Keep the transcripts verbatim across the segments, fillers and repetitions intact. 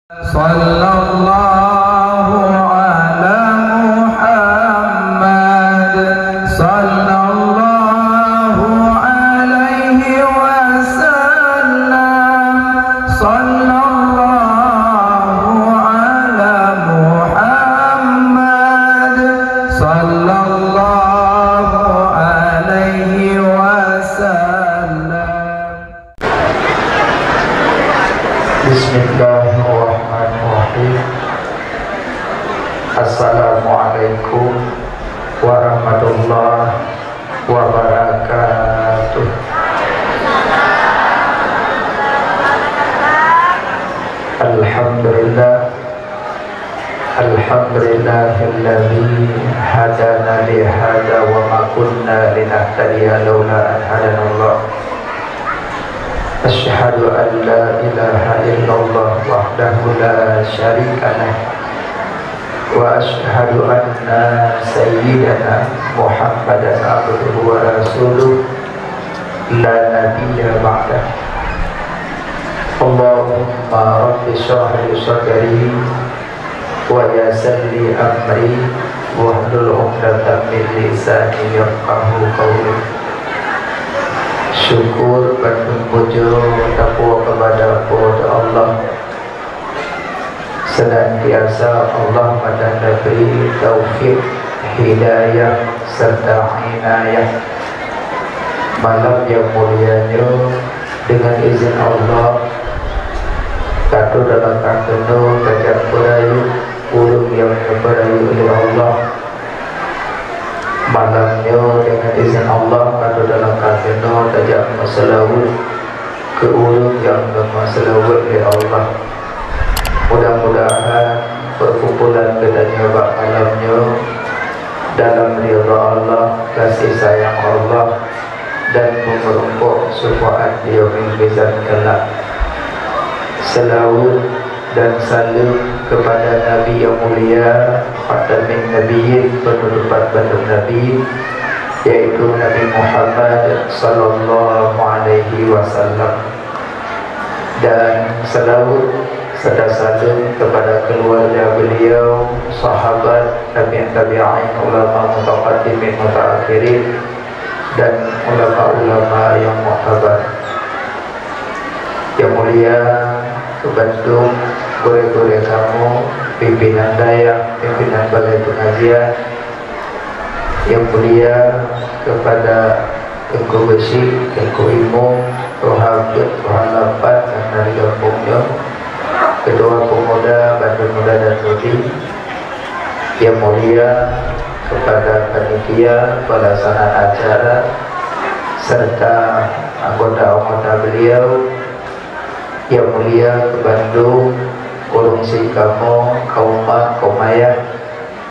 Sallallahu ala Muhammad, sallallahu alaihi wasallam, sallallahu ala Muhammad, sallallahu alaihi wasallam. Bismillahirrahmanirrahim. Assalamualaikum warahmatullahi wabarakatuh. Alhamdulillah. Alhamdulillahilladzi hadana li hadza wa ma kunna linahtadiya laula an hadanallah. Asyhadu an la ilaha illallah wahdahu la syarika lah. Wa asyhadu anna sayyidana Muhammadan abduhu wa rasuluh la nabiyya ba'dah. Allahumma rabbi syrah li sadri wa yassir li amri wahlul 'uqdatam min lisani yafqahu qawli. Syukur bandum pujoe tapuwoe keupada Po teu Allah. Seunantiasa Allah meunan neubri taufik, hidayah, serta inayah. Malam nyang mulia nyoe, deungon izin Allah, ka troh dalam keunoe tajak peurayeuk ureuëng nyang geupeurayeuk lé Allah. Malam nyoe, deungon izin Allah, ka troh dalam keunoe tajak meuseulaweuet keu ureuëng nyang geumeuseulaweuet lé Allah. Mudah-mudahan peukumpulan geutanyoe bak malam nyoe dalam ridha Allah, kasih sayang Allah, dan meureumpok syufaat di yaumil mizan kelak. Seulaweuet dan saleuem keupada Nabi nyang mulia, Khatamin Nabiyyin, peunutupan bandum nabi, yaitu Nabi Muhammad sallallahu alaihi wasallam. Dan seulaweuet serta saleuem keupada keuluwarga beliau, sahabat, tabi'in tabi'in, ulama mutaqaddimin mutaakhirin, dan ulama-ulama nyang muktabar. Nyang mulia keu bandum gurée-gurée kamoe, pimpinan dayah, pimpinan balai peungajian, nyang mulia keupada Teungku Beusyik, Teungku Imum, Tuha Peuet, Tuha Lapan nyang na di gampông nyoe, Keutua Peumuda, bandum muda dan mudi, nyang mulia keupada panitia peulaksanaan acara, serta anggota-anggota beliau, nyang mulia keu bandum ureuëng syiek kamoe, kaum mak, kaum ayah,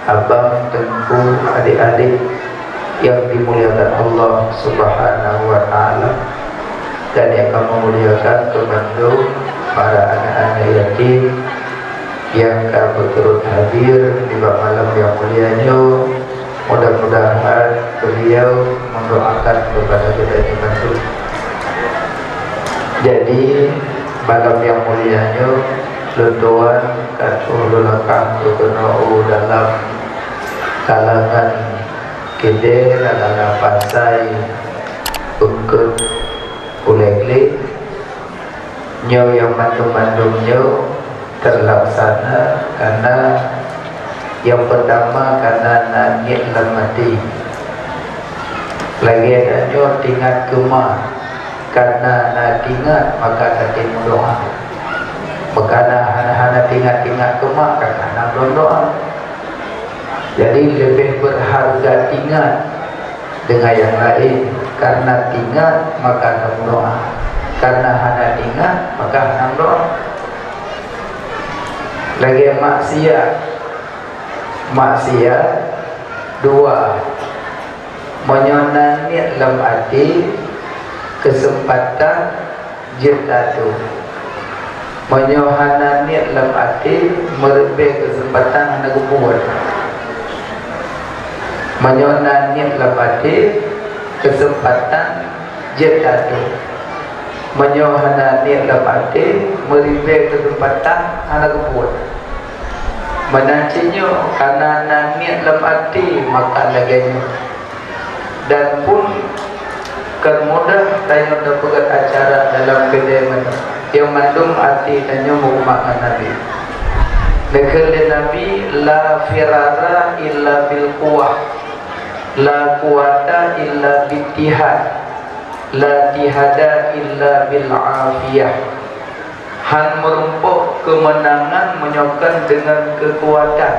abang, teungku, adik-adik nyang dimuliakan Allah Subhanahu wa Ta'ala, dan nyang kamoe muliakan keu bandum para aneuëk-aneuëk yatim nyang ka beuturot hadir di bak malam nyang mulia nyoe. Mudah-mudahan beliau mendoakan kepada kita ini bandum. Jadi, malam nyang mulia nyoe, lôn tuan ka troh lôn lakah keunoe u dalam kalangan keudè, kalangan pasai, eungkôt, ulèe glé. Nyoe nyang mandum-mandum nyoe teulaksana kareuna nyang peutama kareuna na niet lam até. Lagèe tanyoe teuingat keu ma, kareuna na teuingat maka tatem meudoa. Meukareuna hana-hana teuingat-teuingat keu ma, ka hana meudoa. Jadi leubeh beurharga teuingat deungon nyang laén, kareuna teuingat maka tameudoa, kareuna hana teuingat maka hana meudoa. Lagèe maksiat, maksiat dua, meunyoe na niet lam até, keuseumpatan jeuet tatueng. Meunyoe hana niet lam até, meureumpéh keuseumpatan hana geupeubuet. Meunyoe na niet lam até, keuseumpatan jeuet tatueng. Meunyoe hana niet lam até, meuribée keuseumpatan hana geubuet. Meunan cit nyoe, kana na niet lam até, maka lagée nyoe. Dan pun kon mudah tanyoe tapeugét acara dalam keudée meunoe. Nyang mandum até tanyoe meuumat ngon Nabi. Neukheun lé Nabi, "La firara illa bil quwwah, la quwwata illa bittihad, la tihada illa bil afiyah." Hán meurumpok keumeunangan meunyoe kon deungon keukuatan.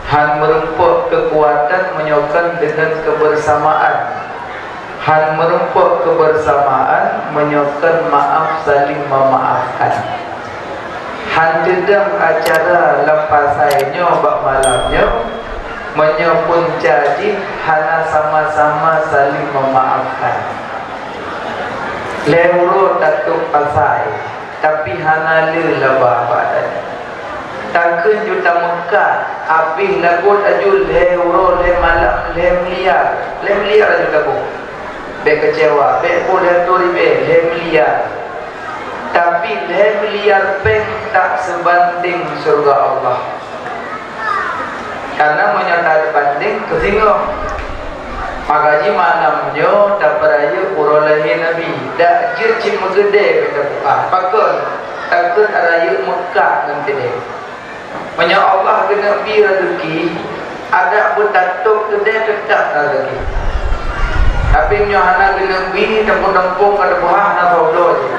Hán meurumpok keukuatan meunyoe kon deungon keubeursamaan. Hán meurumpok keubeursamaan meunyoe kon maáf saléng meumaáfkan. Hán teudong acara lam pasai nyoe bak malam nyoe, meunyoe punca jih hana sama-sama saléng meumaáfkan. Lhée uroe tatôb pasai, tapi hana le laba bak tanyoe. Takheun ju tameukat, abéh lagot aju lhée uroe lhée malam lhée miliar, lhée miliar aju lagoe. Bék keucewa, bék peureulée turi bék lhée miliar. Tapi lhée miliar péng tak seubandéng syeuruga Allah. Karena meunyoe tapeubandéng keu singoh, maka jih malam nyoe tapeurayeuk uroe lahé Nabi, dak jeuet cit meukeudée beda buka. Pakon? Takheun rayeuk meukat ngon keudée. Meunyoe Allah keuneuk bi raseuki, adak beutatôb keudée teutap raseuki. Tapi meunyoe hana keuneuk bi, tampông-tampông ka teupeugah hana soe bloe jih.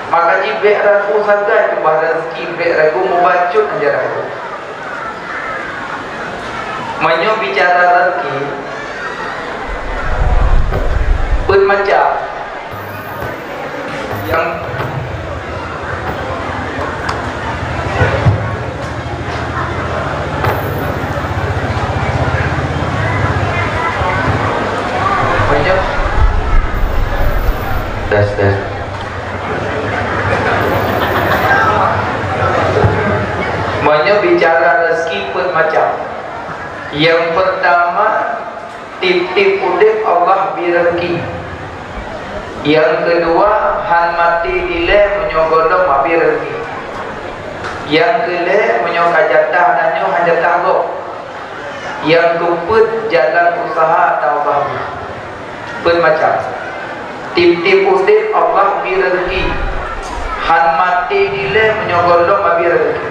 Maka jih bék ragu sagai keubah raseuki, bék ragu meubacut hanjeuet ragu. Meunyoe bicara raseuki, peuet macam. Nyang banyak. Tes, tes. Meunyoe bicara raseuki peuet macam. Nyang peurtama, tiep-tiep udeb Allah bi raseuki. Nyang keudua, hán maté dilée meunyoe gohlom abi raseuki. Nyang keulhée, meunyoe ka jatah tanyoe hán jatah gob. Nyang keupeuet, jalan useuha atau bahgi. Peuet macam. Tiep-tiep udeb Allah bi raseuki. Hán maté dilée meunyoe gohlom abi raseuki.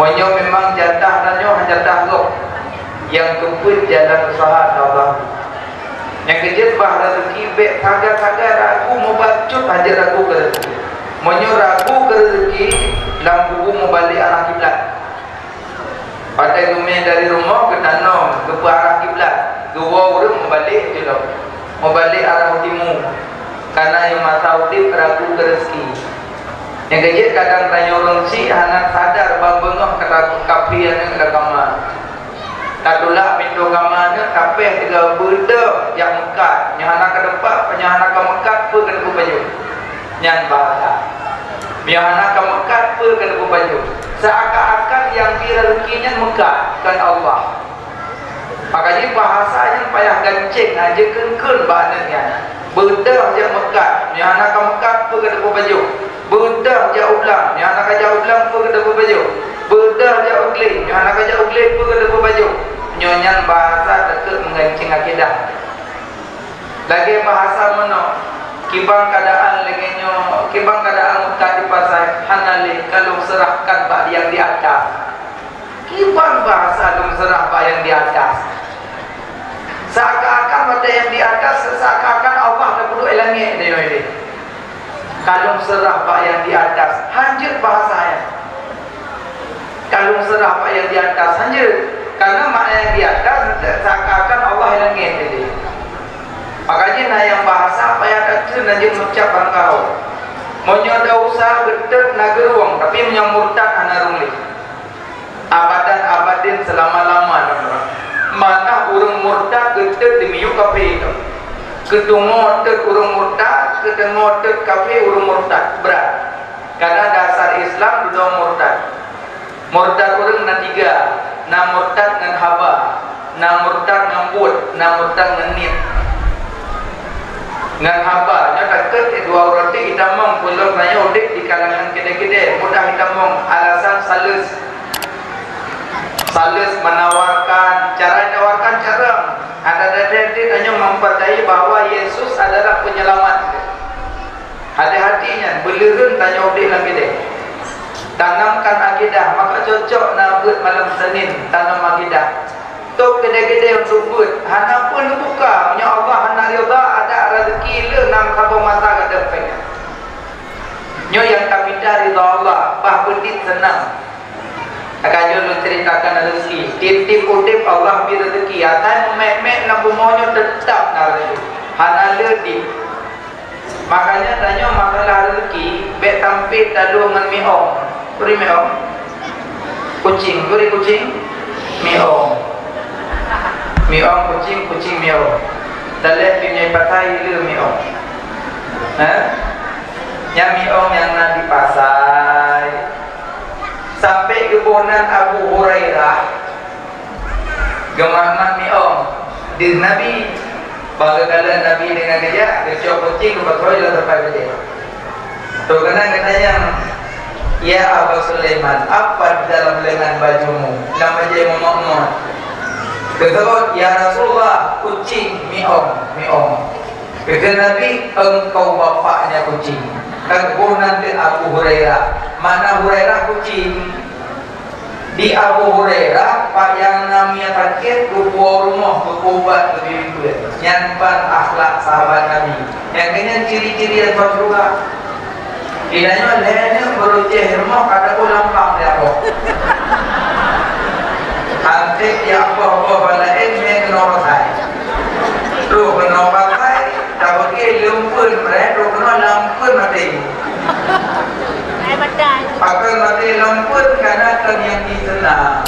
Meunyoe memang jatah tanyoe hán jatah gob, nyang keupeuet jalan useuha Allah. Nyang keujeuet bah raseuki bék sagai-sagai ragu meubacut hanjeuet ragu keu raseuki. Meunyoe ragu keu raseuki, lam kubu meubalek arah kiblat. Watée geumé dari rumoh geutanom geupeuarah kiblat, geuwoe ureuëng meubalek jeuet lom, meubalek arah u timu, kana nyang masa udeb ragu keu raseuki. Nyang keujeuet kadang tanyoe ureuëng syiek hana sadar ban beungoh ka takot kafé aneuëk lam kama. Tatulak pintoe kama aneuëk, tapéh tiga beudôh jak meukat, nyoe hana ka teumpat, nyoe hana ka meukat, peue ka teupeupajoh. Nyan bahasa. Meunyoe hana ka meukat, peue ka teupeupajoh. Seakan-akan nyang bi raseuki nyan meukat, kon Allah. Maka jih bahasa nyan payah gancéng, na jeuet kheun-kheun bak aneuëk nyan. Beudôh jak meukat, meunyoe hana ka meukat, peue ka teupeupajoh. Beudôh jak u blang, meunyoe hana ka jak u blang, peue ka teupeupajoh. Beudôh jak u glé, meunyoe hana ka jak u glé, peue ka teupeupajoh. Nyoe nyan bahasa takheun meugancéng akidah. Lagée bahasa meunoe, kiban keuadaan lagée nyoe, kiban keuadaan meukat di pasai, hana lé, ka lôn seurahkan bak nyang di atas. Kiban bahasa lôn seurah bak nyang di atas. Seakan-akan watée nyang di atas, seakan-akan Allah na peuduek langét nyoe lé. Ka lôn seurah bak nyang di atas, hanjeuet bahasa nyan. Ka lôn seurah bak nyang di atas, hanjeuet. Karena makna nyang di atas, seakan-akan Allah nyang langét tadi. Makanya na nyang bahasa payah takheun na jeuet meucab barangkaho. Meunyoe desya geutot na geurueng, tapi meunyoe murtad hana rueng lé. Abadan abadin seulama-lama. Manah ureuëng murtad geutot di miyueb kafé. Keuteungoh tot ureuëng murtad, keuteungoh tot kafé ureuëng murtad. Brat. Karena dasar Islam dudoe murtad. Murtad ureuëng na tiga, na murtad ngon haba, na murtad ngon buet, na murtad ngon niet. Ngon haba nyoe takot dua uroe teuk itamong, peulom tanyoe udeb di kalangan keudè-keudè, mudah itamong alasan sales. Sales menawarkan, cara menawarkan carông. Ada-ada tanyoe mempercayai bahwa Yesus adalah penyelamat. Hati-hati nyan, beuleuheun tanyoe udeb lam keudè. Tanamkan akidah, maka cocok na beuet malam Senin, tanom akidah. Tôb keudè-keudè untuk beuet, hana peue neubuka, meunyoe Allah hana ridha, adak raseuki le nam saboh mata gadôh péng. Nyoe nyang tamita ridha Allah, bah beudit seunang. Ka lheueh lôn ceritakan raseuki, tiep-tiep udeb Allah bri raseuki, asai meumet-met lam bumoe nyoe teutap na raseuki, hana le dit. Makanya tanyoe masalah raseuki, bèk sampé tadu ngon miong. Peue miong? Kucing, peue kucing? Miong. Miong kucing, kucing miong. Talèh pih nyai pasai le miong. Hah? Nyang miong nyang na di pasai. Sampé geuboh nan Abu Hurairah geumat-mat miong di Nabi. Bak geukalon Nabi deungon geujak, geucok kucing, geupatroi lam teumpat keudè. Trok keunan geutanyong, "Ya Aba Sulaiman, apa di dalam lengan bajumu?" Lam bajèe mumot-mumot. Geuseubut, "Ya Rasulullah, kucing, miong, miong." Geukheun Nabi, "Engkau bapaknya kucing." Ka geuboh nan keu Abu Hurairah. Makna Hurairah kucing. Di Abu Hurairah, pat nyang na miet sakét, geupuwoe rumoh, geupeuubat, geubri peuet. Nyan ban akhlak sahabat Nabi. Nyang keuh nyan ciri-ciri asai syeuruga. Di tanyoe lhèe nyoe beurucéh rumoh ka tapeuleupah di aboh. Anték di aboh-boh ban laén mè keunoe pasai. Troh keunoe pasai, tapeugah lumpeuen, meureulèe troh keunoe lumpeuen maté. Ai batai. Pakon maté lumpeuen, karena kon nyang di seunang.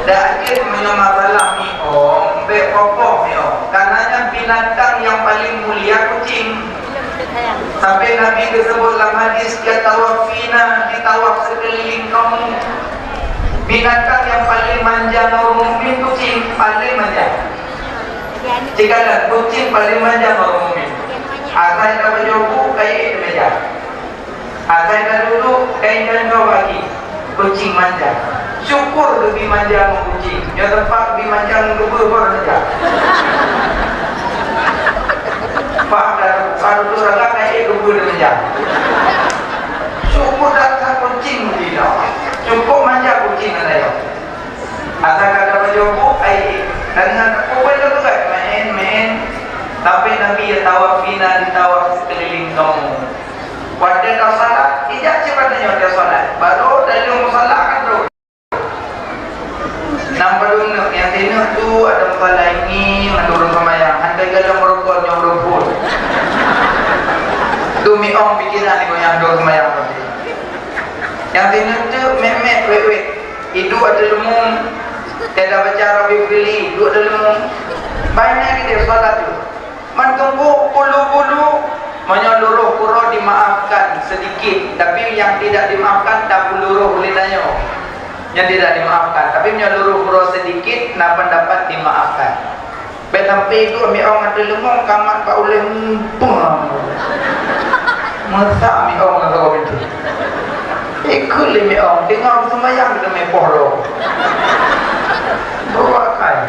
Dak jeuet meunyoe masalah miong, bèk poh-poh miong. Karena nyan binatang nyang paleng mulia kucing. Sampai Nabi geuseubut lam hadis, "Yatawafina, jitawaf sikeulileng kamu." Binatang nyang paleng manja ngon ureueng mukmin kucing, paleng manja. Sikalon kucing paleng manja ngon ureueng mukmin. Asai tapajoh bu, kayèe di meja. Asai taduek, kain tanyoe bagi, kucing manja. Syukur geubri manja ngon kucing. Nyoe teumpat geubri manja ngon geubeuh baru manja. Pak, dah, dah, dah, dah, dah, dah, dah, dah, dah, dah. Syukur that-that kucing geubri dah. Cukup manja kucing ada nyoe. Asai ka tapajoh bu, ai, dan ngon peue lom tugai, main, main. Tapi Nabi, "Yatawafina, jitawaf sikeulileng kamu." Watèe tasalat, ijak cit bak tanyoe tasalat. Baru dalam musala kan tu. Nang padum neuk, nyang sineuk tu ada musala ini, ngon ureueng seumayang. Hantai galong rukon nyang rumput. Tu miong pikiran nyoe nyang ureueng seumayang tadi. Nyang sineuk tu mèk-mèk, wèk-wèk. Iduek ateueh leumum, teuka baca Rabbi firli, iduek ateueh leumum. Bainai geude salat tu. Mantong puluh-puluh, meunyoe lurôh keudroe dimaafkan sedikit, tapi nyang tidak dimaafkan tapeuleurôh lé tanyoe. Nyang tidak dimaafkan, tapi meunyoe lurôh keudroe sedikit, na pendapat dimaafkan. Bèk sampai iduek miong ateueh leumum, kamat bak ulèe mumpung. Masa miong ateueh pintoe. Ikut lé miong, teungoh seumayang teumé poh lom. Dua kali.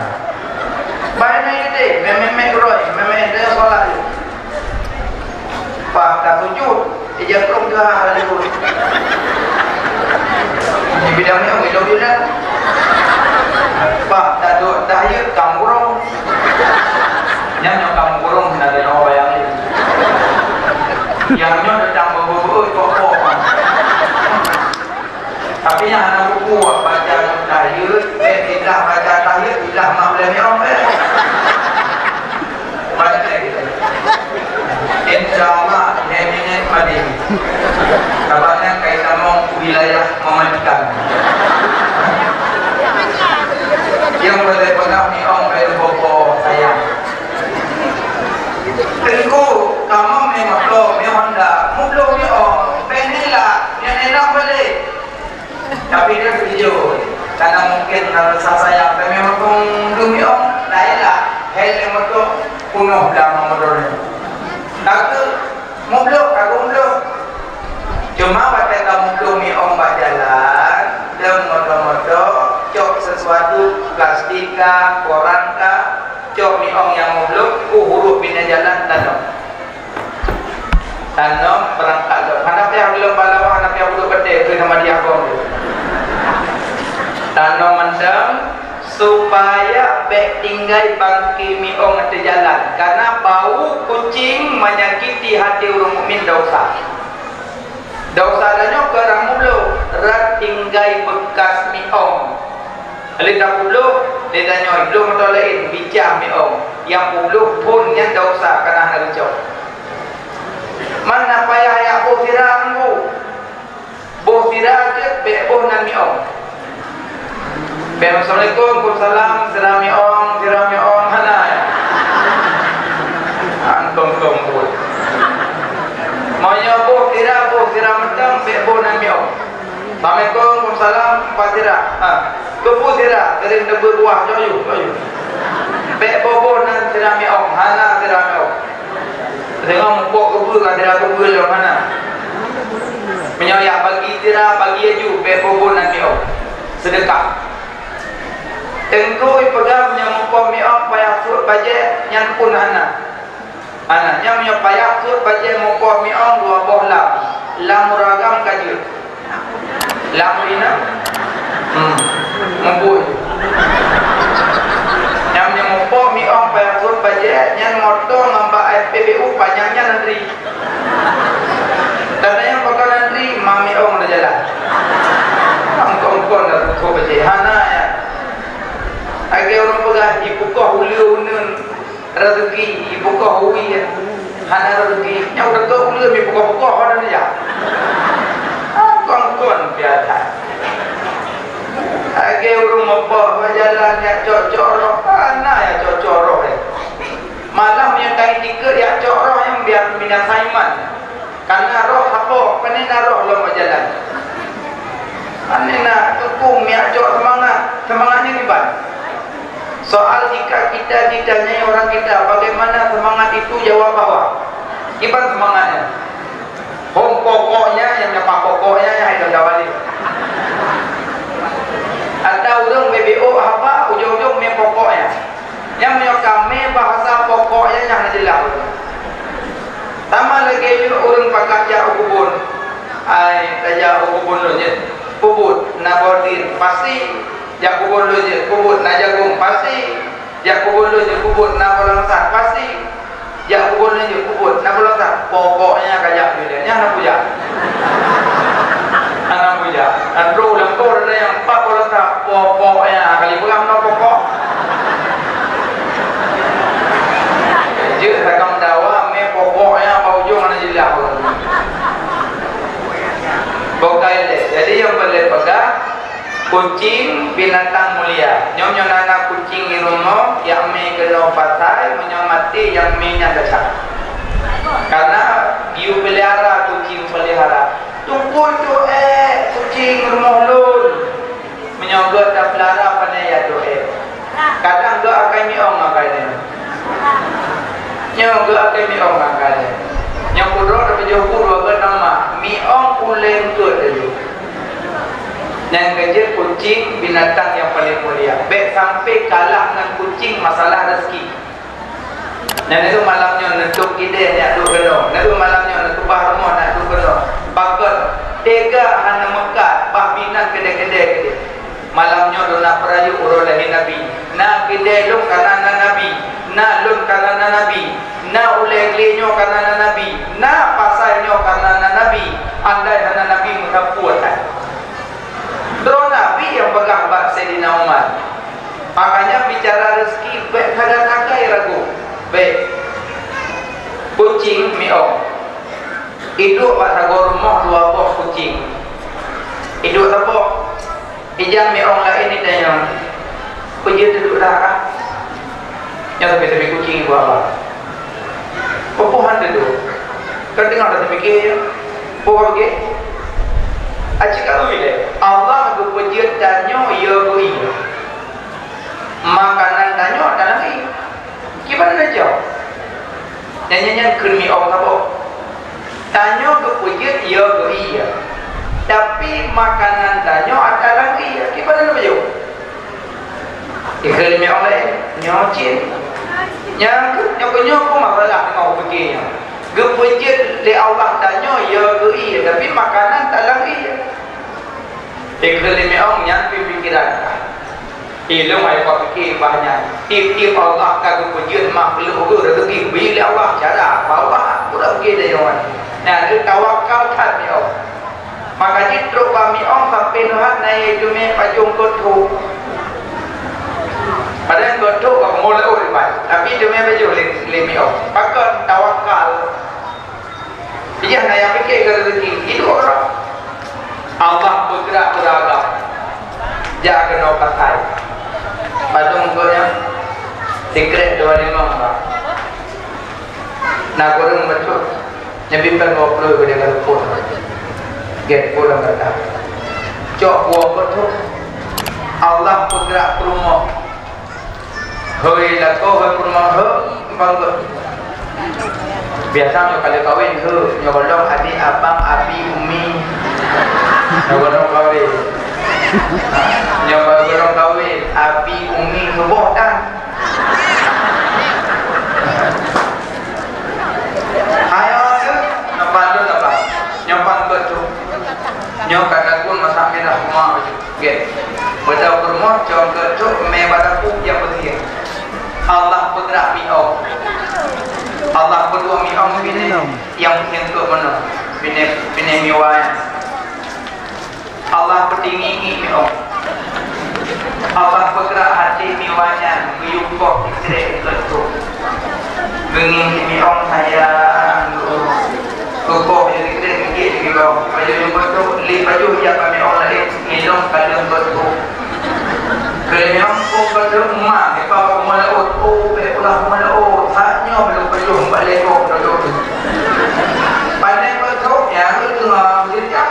Bainai geude, mèk-mèk roi, mèk-mèk salat. Pak tasujud, ija trok teuhah laju. Di bidang nyoe, ilôn bilang. Pak taduek tahiyat, kameurong. Nyan nyoe kameurong, na lé nyoe bayang ni. Nyang nyoe datang beu-beu-beu, kok-kok. Tapi nyang hana buku, baca tahiyat, eh, ilah baca tahiyat, ilah mak ulèe miong, eh. Baca gitu. Insya Allah, lhèe minit padum. Sabab nyan ka itamong wilayah mematikan. Nyang boleh peugah miong, eh, bobo sayang. Teungku, kamoe mé moto, mé Honda, muplôh miong, bèk nila, nyan enak boleh. Tapi dia setuju. Karena mungkin kalau saya, kami mungkin demi om, lain lah. Hal yang betul, penuh dalam motor ni. Mublôh, ka mublôh. Cuma watèe ka mublôh miong bak jalan, deuh moto-moto, cok sesuatu, plastik ka, koran ka, cok miong nyang mublôh, uh, uruek binéh jalan, tanom. Tanom beurangkat lom. Hana payah lom bak lawang, hana payah udép peudeh, keu sama diakon. Tanom mantong, supaya bèk tinggai bangke miong ateueh jalan. Karena bau kucing menyakiti hati ureueng mukmin, dosa. Dosa tanyoe keu rot mublôh, rot tinggai beukas miong. Lé tapublôh, lé tanyoe, bloh moto laén, bicah miong. Nyang publôh phôn nyan dosa, kana hana geucok. Man na payah jak boh sira nunggu. Boh sira jeuet, bèk boh nan miong. Bèk, "Assalamualaikum, waalaikumsalam, sira miong, sira miong," hana, ya. Antong-tong pun. Meunyoe boh sira, boh sira mantong, bèk boh nan miong. "Assalamualaikum, waalaikumsalam, empat sira." Ha. Keupeue sira, sering teubeuet buah, jok yue, jok yue. Bèk boh-boh nan sira miong, hana sira miong. Tengok mupok keubeue ka sira keubeue lom hana. Meunyoe jak bagi sira, bagi laju, bèk boh-boh nan miong. Seudeukah. Teungku jipeugah meunyoe mupok miong payah sôk bajèe, nyan pun hana. Hana, nyan meunyoe payah sôk bajèe mupok miong dua boh lam. Lam ureueng agam ka jeuet. Lam ina? Hmm. Mubuet. Nyang meunyoe mupok miong payah sôk bajèe, nyan moto ngon bak S P B U panyang nyan antri. Dan nyang pakon antri, ma miong di jalan. Kon-kon dah sôk bajèe. Hana, ya. Lagèe ureueng peugah, jipukoh uleue uneuen. Rezeki, ibuka hui, ya. Hana rezeki. Nyang udah tu uleue mi buka-buka hana ya. Ah, kon-kon biasa. Lagèe ureueng meupoh bak jalan nyang cok-cok roh, hana ya cok-cok roh, ya. Malah meunyoe tangi tiket ya cok roh nyang biar minat Saiman. Kana roh sapo, pane na roh lom bak jalan. Pane na tukung miak cok seumangat, seumangat nyan kiban. Soal jika kita ditanyai orang kita, bagaimana semangat itu, jawab bahwa kiban seumangatnya. Hom pokoknya, nyang nyoe pokoknya, nyang hai gawali. Atau ureueng B B O haba, ujong-ujong mé pokoknya. Nyang meunyoe ka mé bahasa pokok nyan nyang hana jeulaih. Sama lagèe nyoe ureueng pakat jak u keubon. Ai, tajak u keubon lôn jeuet. Peubuet na bordin, pasti. Jak keubon lôn jeuet, peubuet na jagong, pasti. Jak keubon lôn jeuet, peubuet na bolang sat, pasti. Jak keubon lôn jeuet, peubuet na bolang sat. Pokoknya ka jak jeuet, nyan hana peujak. Hana peujak. Nyan trok lam bor ada nyang empat bolang sat. Pokoknya kali peugah meunan pokok. Jeuet takam dawa mé pokoknya bak ujong hana jeulaih. Bukai lé. Jadi nyang peureulèe peugah, kucing binatang mulia. Nyoe, nyoe na, na kucing di rumoh, nyang mé keunoe pasai, meunyoe maté nyang mé nyan gata. Karena geuyue peulihara kucing peulihara. Teungku, itu, eh, kucing rumoh lôn. Meunyoe geuh tapeulara, pane ya doe. Kadang geuh akai miong akai nyan. Nyoe geuh akai miong akai nyan. Nyoe kudroe tapeujoh guru akai nama miong uleng keu laju. Nyang keujeuet kucing binatang nyang paleng mulia. Bèk sampai kalah ngon kucing masalah rezeki. Nyan itu malam nyoe neutup idéh nyak duek keunoe. Nyan itu malam nyoe neukeubah rumoh nyak duek keunoe. Pakon teuga hana meukat bah binan keudè-keudè keudè. Malam nyoe lôn na peurayeuk uroe lahé Nabi. Na keudè lôn kana na Nabi. Na lôn kana na Nabi. Na ulèe glé nyoe kana na Nabi. Na pasai nyoe kana na Nabi. Andai hana Nabi meusapeue that. Droe Nabi nyang peugah bak Saidina Umar. Makanya bicara rezeki bèk sagai-sagai ragu. Bèk. Kucing miong. Iduek bak sagoe rumoh dua boh kucing. Iduek saboh. Ijak miong laén itanyong, "Peue jeuet teuduek dah kah?" Nyan sabe-sabe kucing ibu haba. Peue han teuduek? Ka teungoh tapiké, peue ka piké? Aci ka ui lé. Allah geupeujeuet tanyoe, ya bui. Makanan tanyoe dalam ié. Kiban na jaweueb? Nyan, nyan, nyan kheun miong saboh. Makanan tanyoe atra lam ié, kiban na bacut. Ikheun lé miong laén, nyoe cit. Nyang nyoe keu nyoe pun masalah teuma upike nyoe. Geupeujeuet lé Allah tanyoe ya keu ié, tapi makanan atra lam ié. Ikheun lé miong nyan pih pikiran. Ilôn hai kupiké bah nyan, tiep-tiep Allah ka geupeujeuet makhluk geuh rezeki geubri lé Allah, cara bak Allah, kurang geuh lé nyoe. Nyan lé tawakal that nyoe. Maka jih trok bak miong sampoe neuhat na ie teumé pajoh keu trok. Padahai keu trok ka meuleue dipat, tapi teumé pajoh lé, lé miong. Pakon tawakal. Ijak na nyang pike keu rezeki, iduek droe. Allah peugrak beuragam. Jak keunoe pasai. Padum keu nyan, sikrek dua limong, Pak. Na kureueng bacut. Nyan bimbang dua puluh beda kali pun. Gét pun lam kata. Cok buah beutôi. Allah peugrak peurumoh. Hôi lakoe, hôi peurumoh, hôi bangkot. Biasa nyoe kali kawin, hôi, nyoe gohlom adik, abang, abi, umi. Nyoe gohlom kawin. Nyoe gohlom kawin, abi, umi, hôi boh tan. Ayo, ayo, nampak tu, nampak. Nyoe bangkot tu. Nyoe kata pun masak mirah rumah baju. Gét. Beudôh peurumoh cong keu trok mé bak dapu nyang beutôi. Allah peugrak miong. Allah peuduek miong binéh nyang meusieng keu meunoe. Binéh, binéh miwa nyan. Allah peutinggi miong. Allah peugrak até miwa nyan geuyue poh sikrek keu trok. Geungieng miong sayang. Kukoh nyang dikrek gigit di bawah. Pajoh nyang beutôi, lé pajoh jak bak miong laén, ilôn ka lheueh beutôi. Keu miong kong ka lheueh ma, dipa bak rumoh laôt, oh, bèk ulah rumoh laôt. Saát nyoe lôn pajoh bak lé gob lôn. Pané beutôi, nyang lheueh teungoh jejak.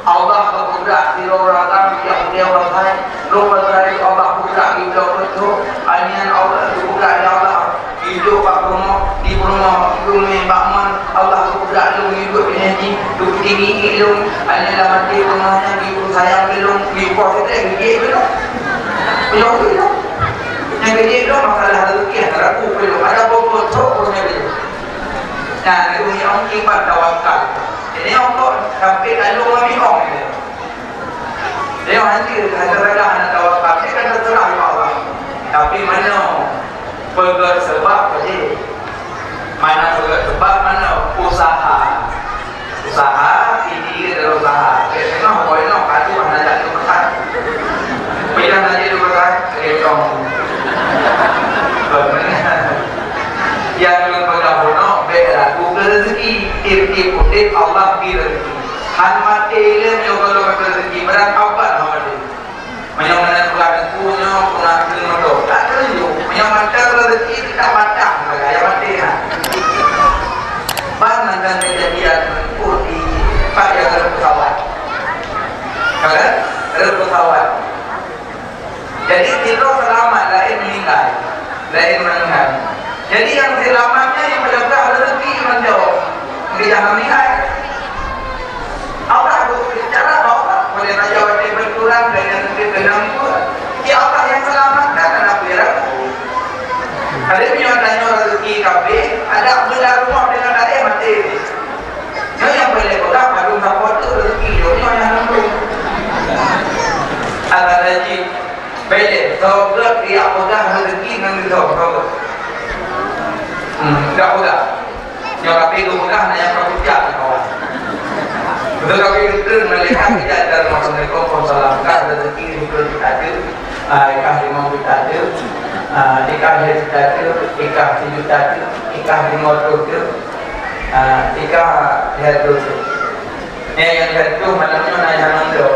Allah geupeugrak sidroe ureueng agam, jak u Pasai. Lôn Pasai, Allah peugrak geuh beutôi. Anian Allah geupeugrak lé Allah. Iduek bak peurumoh, di peurumoh, di peurumoh bak mon, Allah geupeugrak lôn iduek binéh jih, geupeutindéh lôn, hana lam até peurumoh nyan, geupeu sayang lé lôn, geupoh teutek, geujak lé lôn. Peunyoe lôn. Nyang geujak lôn masalah rezeki, hana ragu lé lôn, ada bobot trok pun nyang lé lôn. Nah, lôn nyang kiban tawakal. Jadi, Allah sampai lalu ngon lôn. Nyoe hana, hana teuseurah, hana tawakal, nyoe kan teuseurah bak Allah. Tapi manoe peugöt seubab, jadi manoe peugöt seubab, manoe usaha. Usaha, ini adalah usaha. Jadi tengah boy no, kadu hana jadi usaha. Bila hana jadi usaha, jadi tong. Nyang lôn peugah bunoe, bèk ragu keu rezeki. Tiep-tiep udép Allah bri rezeki. Han maté lé nyoe gohlom ka rezeki, meunan abad han maté. Meunyoe meunan bulan Teungku nyoe peue na keuneuk meudoh, tak teunjok. Meunyoe mantong rezeki teuka patah, maka ya maté ha. Ban mantong keujadian Teungku di pat nyang rhot peusawat. Ka kan? Rhot peusawat. Jadi, sidroe seulamat, laén meuninggai, laén meuninggai. Jadi, nyang seulamat nyan nyang peugah rezeki nyang jaweueb, geujak meuninggai. Allah tu secara Allah boleh raja watèe beuturan dengan keunong pun. Ya Allah nyang seulamatkan aneuk piran. Ada nyoe tanyoe rezeki kabeh, ada beulah rumoh dengan laén maté. Nyoe nyang boleh peugah padum sapo teuk rezeki nyoe, nyoe nyang nandum. Alah lagi, bèk lé, soe gèt riyak peugah rezeki ngon geudoh, soe gèt? Hmm, gak peugah. Nyoe tapi geupeugah na nyang ka pucak, kawan. Beutôi tapi geukheun malaikat tidak ada Assalamualaikum, waalaikumsalam. Kah rezeki lima puluh juta tu, ah, kah lima puluh juta tu, ah, kah lima juta tu, kah sijuta tu, kah lima ratus tu. Ah, tiga lhèe reutôh. Nyan nyang lhèe reutôh malam nyoe na nyang mandok.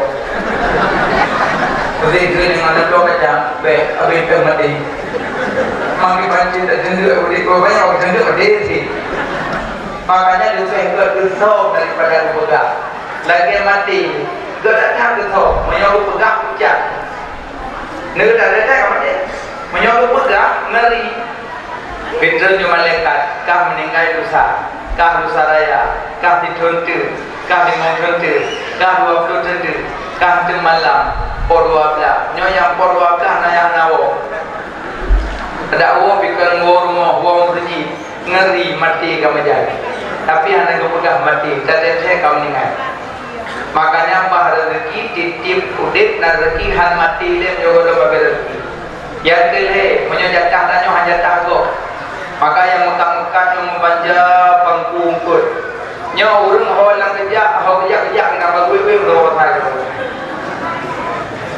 Udép keu nyang mandok kacang, bèk, abéh pèng maté. Mangké pancet dak jeuet udép, pokoknya jeuet udép sih. Makanya leubeh gèt geusom daripada geupeugah. Lagèe maté, gèt that that geusom, meunyoe geupeugah pucak. Neu dak lagèe maté. Meunyoe geupeugah, ngeri. Geutreun lé malaikat, kah meuninggai lusa, kah lusa raya, kah sithôn teuk, kah limong thôn teuk, Ka dua ploh teunteuk, ka teuma malam, poh dua blaih. Nyoe nyang poh dua blaih na nyang na woe. Adak woe pih kon woe rumoh, woe meuseujid, ngeri maté ka meujan. Tapi hana geupeugah maté, teuntèe ka meuninggai. Makanya bah rezeki, tiep-tiep udép na rezeki, han maté lé meunyoe gohlom babé rezeki. Nyang keu lhèe, meunyoe jatah tanyoe han jatah gob, maka nyang meukat-meukat nyoe meubanja pangku eungkôt. Nyoe ureueng ho lam keujak, ho keujak-keujak keunan bagoe-goe meureuwoe that.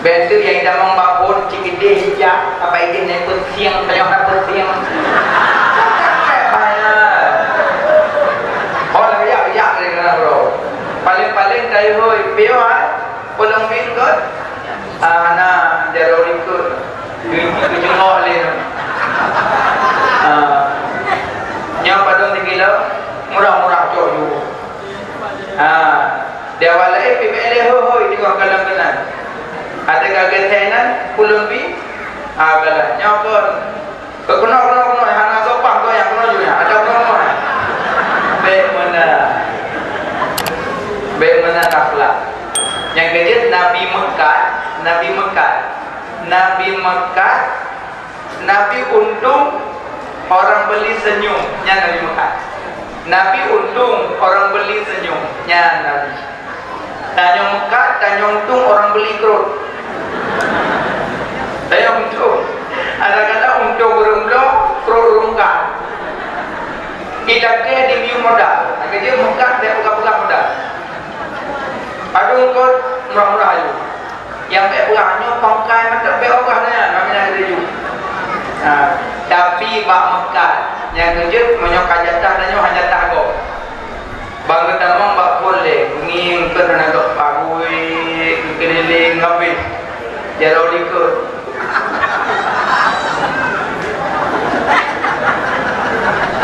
Bèk teuk nyang itamong bak phôn cit idéh ijak, apa idéh nyan peusieng, tanyoe hana peusieng. Bahaya. Ho lam keujak-keujak keunan bagoe. Paléng-paléng tayue hôi, piôh, ah. Peuleumbih kot, ah, hana jaroe likot. Geujeungok lé. Ah, nyoe padum sikilo, murah-murah cok ju. Ah, di awak laén pih bèk lé hôi-hôi di gob kalon keunan. Até ka geuthèe nan, peuleumbih, ah, kalah. Nyoe kon Keunoe, keunoe, keunoe, hana sopan keunoe, keunoe ju nyan. Ada keunoe, keunoe. Bèk meunan. Bèk meunan akhlak. Nyang keujeuet Nabi meukat, Nabi meukat. Nabi meukat, Nabi untung orang beli senyum, nyan Nabi meukat. Nabi untung orang beli senyum, nyan Nabi. Tanyoe meukat, tanyoe untung orang beli krot. Tanyoe untung. Kadang-kadang untung ureueng bloe, krot ureueng meukat. Ilakèe di miyueb modal. Lagèe jeuet meukat bèk peugah-peugah modal. Padum kot murah-murah aju. Nyang bèk peugah nyoe pangkai mantap bèk ogah nyan, kami na laju. Ha, tapi bak meukat, nyang keujeuet meunyoe ka jatah tanyoe hana jatah gob. Bang geutamong bak phôn lé, ngieng keu hana geupahui, geukeulileng habéh. Jaroe likot.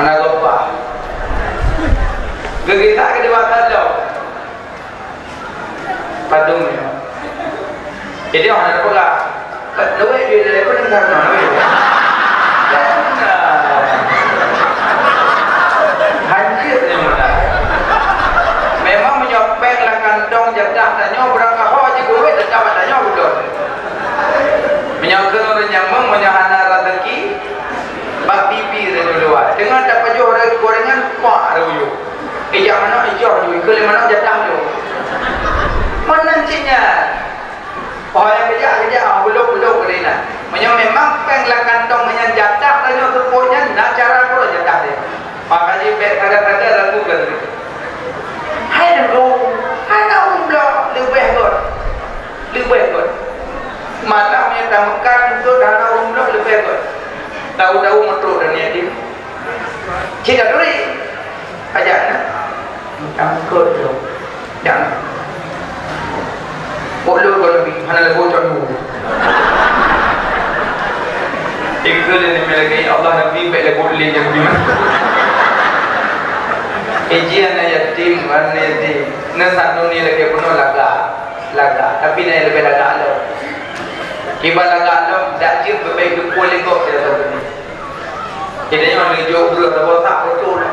Hana geupaih. Geugisa keu dua tandong. Padum nyoe. Jadi, hana peugah. Lewat duit dari pun enggak mau. Hancur ni mula. Memang meunyoe péng lam kantong jatah tanyoe, beurangkaho jih duit tetap tanyoe beutôi. Meunyoe keu ureueng nyameng, meunyoe hana rezeki, bak bibi ridua. Teungoh tapajoh gorengan, pak ridua. Ijak manok, ijak ridua. Ikeu lé manok jatah tu. Meunan cit nyan. Oh, nyang keujak, keujak, ah, ulok, ulok, keu inan. Meunyoe memang péng lam kantong meunyan jatah tanyoe seupôt nyan, na cara keudroe jatah nyan. Makajih bèk sagai-sagai ragukan. Hai nanggroe, hana ureueng bloe, leubeh göt. Leubeh göt. Malah meunyoe tameukat, eunteuk hana ureueng bloe, leubeh göt. Tahu-tahu meutrok dan yatim. Cit taturi. Ajak na. Tangkot tu. Jangan. Bok lôn kau lebih, hana lebo cok lu. Ikut ni lagi Allah Nabi bèk lebo lé nyang di mana. Iji anak yatim, anak yatim. Na satu ni lagi penuh lagak. Lagak. Tapi na yang lebih lagak lom. Kiban lagak lom, dak jeuet beubaih geupol lé gob dia tahu ni. Kita nyoe neujok breuh saboh tak beutôi.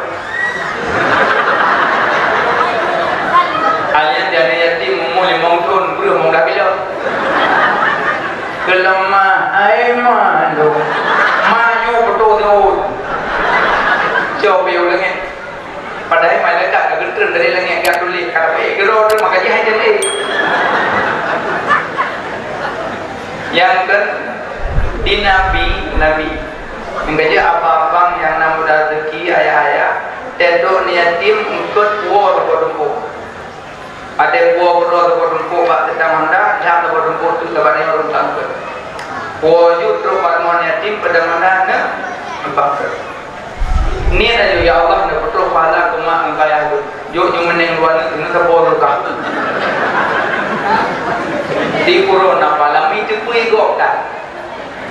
Hanya jana yatim umur limong thon breuh limong blah kilo. Keuleumah ai malu. Ma nyoe beutôi thon. Jaweueb yue leungét. Padahai malaikat ka geutreun dari langét ka tuléh, ka dapet keudroe tu maka jih hai teuntèe. Nyang keu di nabi, nabi. Nyang keujeuet abang-abang nyang na muda rezeki, ayah-ayah, teuntèe ni yatim eungkôt puwoe saboh tumpôk. Watèe puwoe keudroe saboh tumpôk bak seutang honda, lhah saboh tumpôk teuk saban nyoe rhueng tangkeuet. Puwoe ju trok bak rumoh yatim, peudong honda, neu, simpang trok. Niet aja, "Ya Allah, neupeutroh pahala keu mak ngon ayah lôn." Jok nyoe meuneng luwa neu, neu saboh lôn kah. Di uroe nafalami teupeu gob that.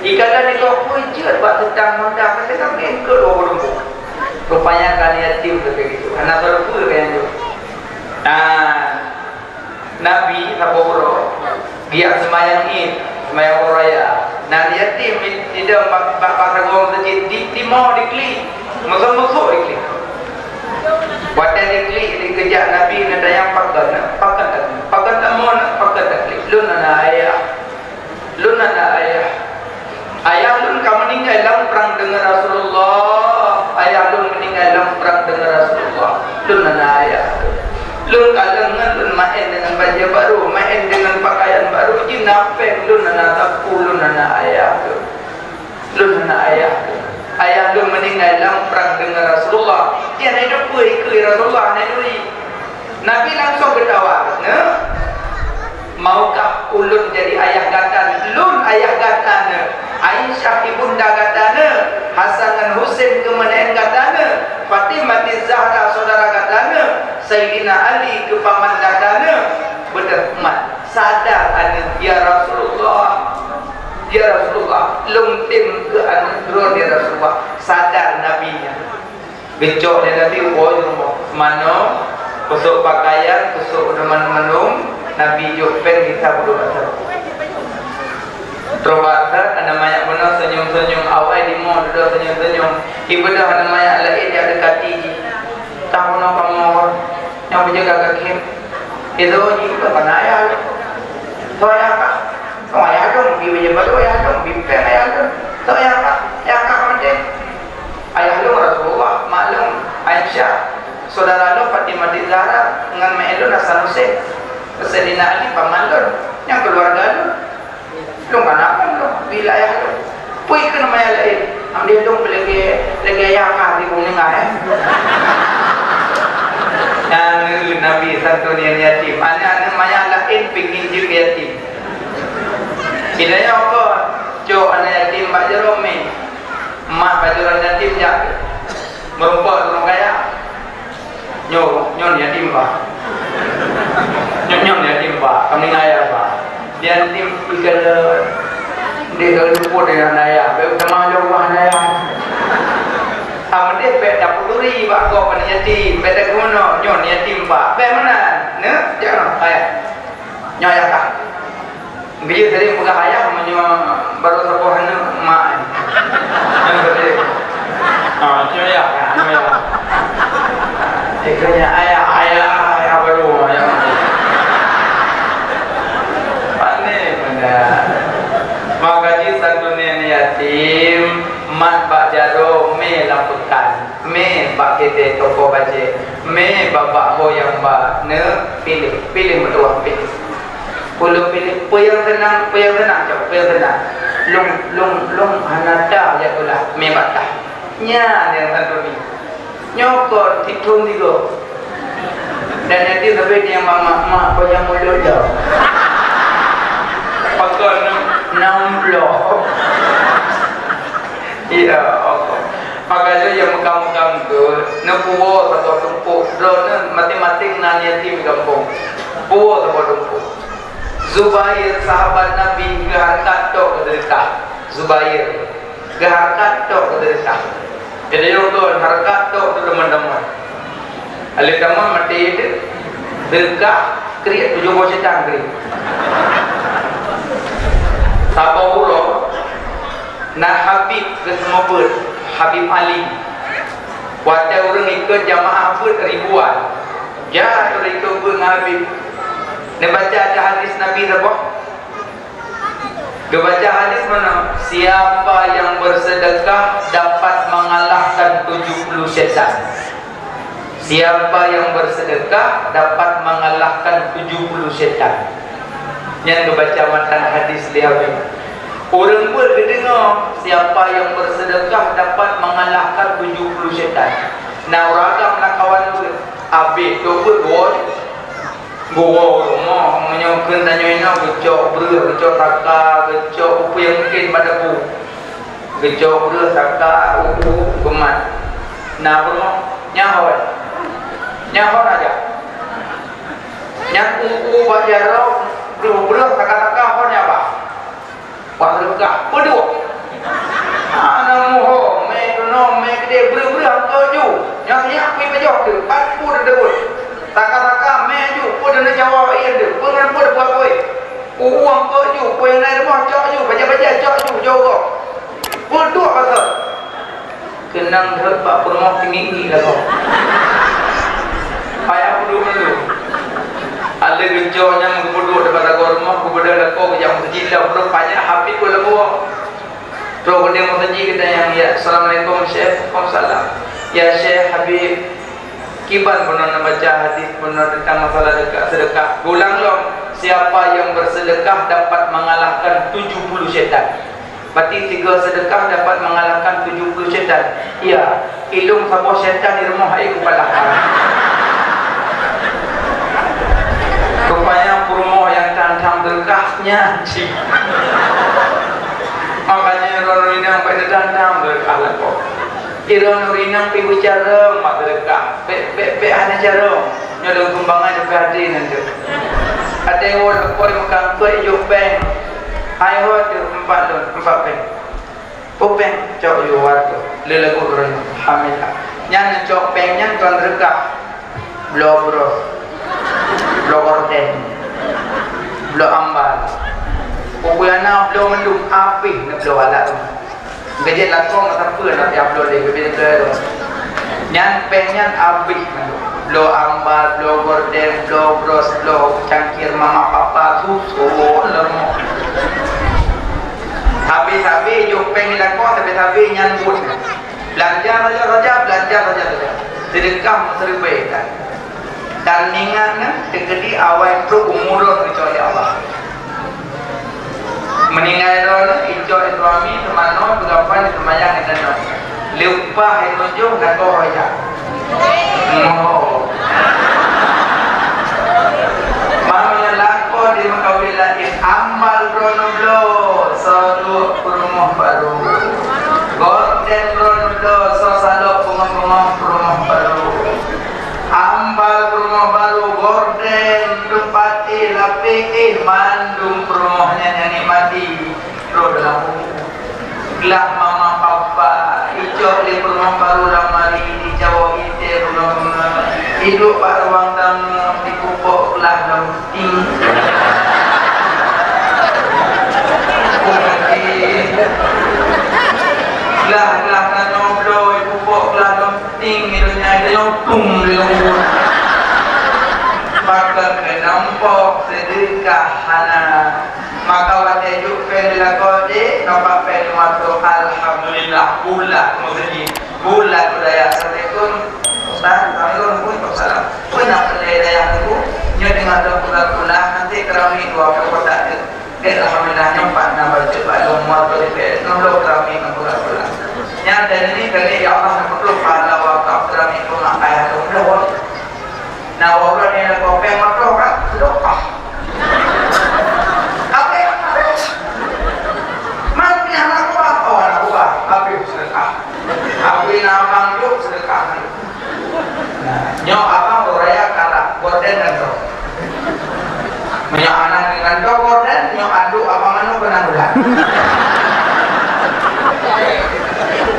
Dikala di gob pun jeuet bak seutang honda, kata kami eungkôt dua puluh ribu. Rupanya ka yatim keu begitu. Hana sapeue keu nyang jok. Nah, Nabi saboh uroe geujak seumayang Id, seumayang uroe raya. Nan yatim di, di dalam bak, bak, bak sagoe meuseujid, di, di mo diklik, meuseuk-meuseuk diklik. Watée diklik dikeujak Nabi neutanyong, "Pakon, pakon taklik? Pakon tamong, pakon taklik?" "Lôn hana ayah. Lôn hana ayah. Ayah lôn ka meuninggai lam prang deungon Rasulullah. Ayah lôn meuninggai lam prang deungon Rasulullah. Lôn hana ayah. Lôn kalon ngon lôn maén deungon bajée barô, maén deungon pakaian barô, jih na péng, lôn hana sapeue, lôn hana ayah." Lôn hana ayah. Ayah lôn meuninggai lam prang deungon Rasulullah. Nyan hidup peue ikeu Rasulullah, hana duri. Nabi langsung geutawar, "Neuk, maukah ulôn jadi ayah gata? Lôn ayah gata, neuk. Aisyah ibunda gata, neuk. Hasan ngon Husein keumeunaan gata, neuk. Fatimah Zahra saudara gata, neuk. Saidina Ali keu paman gata, neuk." Beudôh mat. Sadar aneuk, "Ya Rasulullah, ya Rasulullah, lôn tem keu aneuk droe, ya Rasulullah." Sadar Nabi nyan. Geucok lé Nabi woe rumoh. Manoe, peusok pakaian, peusok mandum-mandum, Nabi jok péng gisa puluh batèe. Troh bak that, aneuk manyak bunoe seunyum-seunyum, awai limoe dudoe seunyum-seunyum. Ibeudôh aneuk manyak laén jak deukati jih. Tang bunoe kamoe, nyang beujaga kaki. Itu jih bukan ayah lôn. Soe ayah kah? Soe ayah lôn, bi bajèe barô ayah lôn, bi péng ayah lôn. Soe ayah kah? Ayah kah maté. Ayah lôn Rasulullah, mak lôn Aisyah, saudara lôn Fatimah Zahra, ngon meu'en lôn Hasan Husein. Saidina Ali paman lôn, nyang keuluwarga lôn. Lôn ka na lôn, bila ayah lôn. Peue keuneuk maya laén? Amdeh lôn lagèe, lagèe ayah kah di bumi nyan, eh? Nyan Nabi santun yatim. Aneuk-aneuk maya laén pingin jeuet yatim. Bila nyoe kon, cok aneuk yatim bak jaroe mè. Mak bak jaroe yatim jak. Meurumpok ureueng kaya. Nyoe, nyoe yatim, Pak. Nyoe, nyoe yatim, Pak. Kami ngaya, Pak. Yatim ikalon. Dia kalau luput dengan ayah. Baru sama jauh ayah. Kamu dia pek dapur duri, Pak. Kau kan yatim. Pek dah guna. Nyoe yatim, Pak. Pek mana? Nah, jangan, ayah. Nyoe ayah kah? Geuyue sering peugah ayah meunyoe barô saboh aneuk mak. Nyoe sering. Ha, nyoe ayah, nyoe ayah. Ikeunya ayah, ayah, ayah barô, ayah. Pané benda. Maka jih santun yatim, mat bak jaroe, mè lam peukan, mè bak keudè toko bajèe, mè bak, bak ho nyang ba neuk piléh, piléh meutuah piléh. Ulôn piléh peue nyang seunang, peue nyang seunang, cok, peue nyang seunang. Lôn, lôn, lôn hana tah jak sekolah, mè bak tah. Nyan nyang santun nyoe. Nyoe kon titrôn tigo. Dan nanti lebih dia mama, mak, peue nyang ulôn lôn. Pakon nam ploh. Ya Allah. Maka nyoe nyang meukam-meukam tu, neupuwoe saboh tumpôk. Droeneuh maséng-maséng na yatim di gampông. Puwoe saboh tumpôk. Zubair, sahabat Nabi, geuhareukat tok geuseudeukah. Zubair, geuhareukat tok geuseudeukah. Jadi, nyoe kon hareukat tok teuh teuma-teuma. Alèh tamah maté teuh, seudeukah, kriet tujoh boh ceucang kriet. Saboh uroe, na Habib geuseumeubeuet, Habib Ali. Watèe ureueng ikot jamaah beuet ribuan, jak ureueng ikot beuet ngon Habib. Neubaca ata hadis Nabi saboh. Geubaca hadis meunan, "Siapa yang bersedekah dapat mengalahkan tujuh puluh setan." Siapa yang bersedekah dapat mengalahkan tujuh puluh setan. Nyan geubaca matan hadis lé Habib. Ureueng beuet geudeungoe, "Siapa yang bersedekah dapat mengalahkan tujuh puluh setan." Na ureueng agam lam kawan beuet, abéh tôh beuet woe. Geuwoe u rumoh, meunyoe kheun tanyoe inoe geucok breueh, geucok saka, geucok peue nyang mungken bak dapu. Geucok breueh, saka, u-u, geumat. Na bunoe, nyan hôi. Nyan hôi aja. Nyan u-u bak jaroe, breueh-breueh, saka-saka hôi nyan bah. Wah, leugah, peuduek. Hana muho, mè keunoe, mè keudè, breueh-breueh angkot ju. Nyang siap kui pajoh teuh, pat peue teudeungon. Saka-saka mè ju, peue teuh neucawa ie teuh, peue ngon peue teuh buat kui. U-u angkot ju, peue nyang na i rumoh cok ju, bajèe-bajèe cok ju, jok gob. Peuduek pasal. Keunong rhot bak peurumoh tinggi-tinggi lagoe. Ada geucok nyang geupeudok di batagor rumoh, geubeudôh lakoe geujak meuseujid lam pruet panyang, Habib pun lam buah. Trok keudéh meuseujid geutanyong, "Ya, assalamualaikum, Syekh." "Waalaikumsalam." "Ya, Syekh, Habib, kiban peunoh neubaca hadis peunoh teuntang masalah deukah, seudeukah. Geulang lom, siapa yang bersedekah dapat mengalahkan tujuh puluh syaitan." Berarti tiga sedekah dapat mengalahkan tujuh puluh syaitan. Ya, ilong saboh syaitan di rumoh hai kupalahkan. Rupanya peurumoh nyang tantang berkahnya cik. Makanya orang inong pada tantang berkah lah kok. Droeneuh inong pi beucarông mak teudeukah. Bèk, bèk, bèk hana carông. Nyoe lôn keumbang ai leubeh adé ngon teuh. Até woe leupoi meukangkot ijok péng. Hai ho teuh empat lôn, empat péng. Peue péng cok ijok warga. Lé lagu droeneuh. Alhamdulillah. Nyan cok péng nyan kon teudeukah. Bloe bros, bloe gorden, bloe ambal. Pokoknya na bloe mandum, abéh na bloe alat rumah. Gadget lakoe masa peue na piah bloe lé, gadget bloe tu. Nyan péng nyan abéh mandum. Bloe ambal, bloe gorden, bloe bros, bloe cangkir mama papa, susun lam rumoh. Habéh-habéh jok péng di lakoe, habéh-habéh nyan buet. Beulanja saja-saja, beulanja saja-saja. Seudeukah meuseuribèe that. Dan ingat nyan, teukeudi awai trok umur droe geucok lé Allah. Meuninggai droeneuh, icok lé suami, teumanoe, beugapa, seumayang, dan leupah lé tujoh, lakoe jak. Moh. Meunyoe lakoe di meukawen laén, ambal droeneuh bloe, soe duek peurumoh barô. Gorden droeneuh bloe, soe salok beungoh-beungoh peurumoh barô. Ambal peurumoh barô, gorden, teumpat éh, lapéh éh, mandum peurumoh nyan nyang nikmati. Roh dalam buku. Glah mama papa, icok lé peurumoh barô lamari, icawoe itée bunga-bunga. Iduek bak ruang tamu, ipupok glah lom ting. Glah-glah tanoh bloe, ipupok glah lom ting, di donya itu nyong tung di lôn. Bahkan keunoe pok seudeukah hana. Maka watée jok péng di lakoe, dek, nampak péng di mata, alhamdulillah, bulat meuseujid, bulat budaya. Assalamualaikum, Ustaz. Assalamualaikum, waalaikumsalam. Peue na peulée dayah teungku? Nyoe teungoh lôn pula-pula, nanti keramik dua puluh kotak tu. Dek, alhamdulillah, nyoe pat na bacut bak lôn, moto di pet, nyoe lôn keramik ngon pula-pula. Nyan dan ini kali, ya Allah, na peutrok pahala wakaf keramik peumakai atau belum. Na, ureueng nyang lakoe péng meutroh ka seudeukah. Habéh, habéh. Man pih hana kuah, oh, hana kuah. Habéh seudeukah. Habéh na abang duek seudeukah. Nah, nyoe abang uraya kalah, gorden dan roh. Meunyoe aneuk ngon gorden, nyoe aduk abang anu keunan ulat.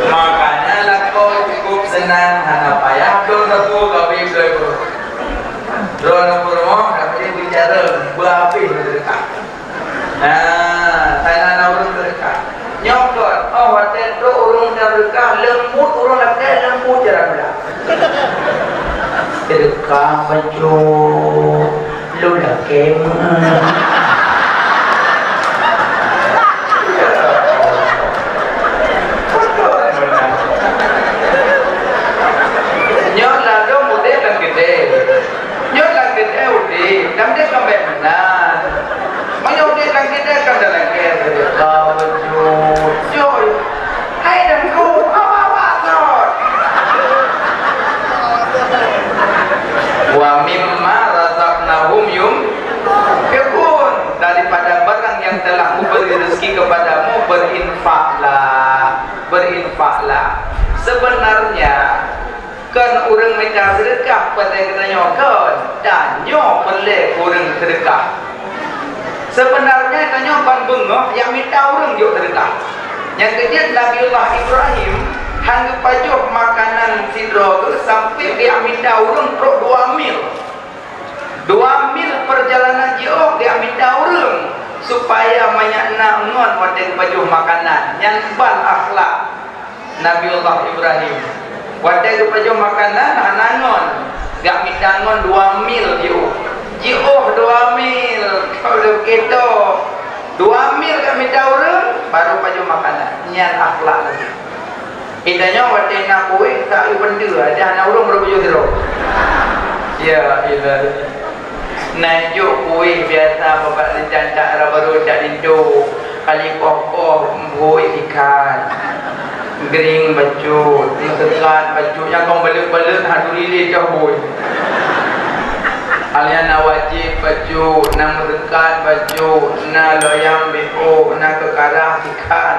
Makanya lakoe cukup seunang, hana payah bloe sapeue, gabe bloe peurumoh. Droeneuh peurumoh, tapi bicara beuhabéh seudeukah. Nah, hana na ureueng seudeukah. Nyoe kon, oh, watée trok ureueng seudeukah, leumbut ureueng lakée, leumbut cara gula. Seudeukah bacut. Lôn lakée meuh. Nyoe ladôm udép lam keudè. Nyoe lam keudè udép, lam keudè ka bèk meunan. Meunyoe udép lam keudè ka dak lakée, ka beujeuet. Joi. Hai Teungku, awak-awak sot. Wa mimma razaqnahum yunfiqun, daripada barang yang telah Kuberi rezeki kepadamu, berinfaklah, berinfaklah. Sebenarnya, kon ureueng mita seudeukah pada geutanyoe kon, tanyoe peureulée ureueng seudeukah. Sebenarnya tanyoe ban beungoh nyang mita ureueng jok seudeukah. Nyang keujeuet Nabiullah Ibrahim han geupajoh makanan sidroe geuh sampoe geujak mita ureueng trok dua mil. Dua mil perjalanan jiôh geujak mita ureueng supaya manyak na ngon watée geupajoh makanan. Nyan ban akhlak Nabiullah Ibrahim. Watée geupajoh makanan hana ngon, geujak mita ngon dua mil jiôh. Jiôh dua mil, kalau kita dua mil ka mita ureueng, baru pajoh makanan. Nyan akhlak lagi. Kita nyoe watèe na kueh, ka yue peundeue, adak na ureueng baru pajoh sidroe. Ya ilah. Na jok kueh biasa, babah rencang cak dara barô, cak linto. Kali poh-poh bui ikan. Gering bacut, meuseukat bacut, nyang kong baleuet-baleuet, hadu lilé cah bui. Alian na wajéb bacut, na meuseukat bacut, na loyang beuôt, na keukarah ikan.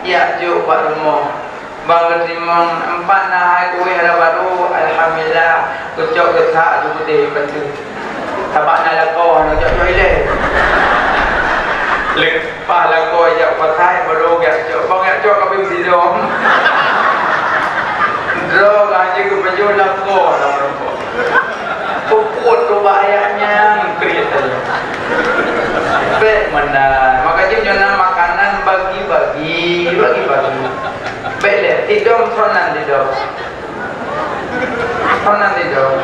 Yak jok bak rumoh. Bang geuteurimong, empat na hai kueh dara barô, alhamdulillah, geucok geusak, geupeudeh, bantu. Sabab na lakoe, na cok-cok ilèe. Leupah lakoe jak pasai, baru geujak cok. Bang geujak cok, ka beusidong. Droe ka jeuet keu pajoh lakoe lam rumpok. Peubuet tu bahaya nyan, keu dia tadi. Bèk meunan. Maka jih nyoe na makanan bagi-bagi, bagi-bagi. Bèk lé, sidong sonan sidong. Hana sidong.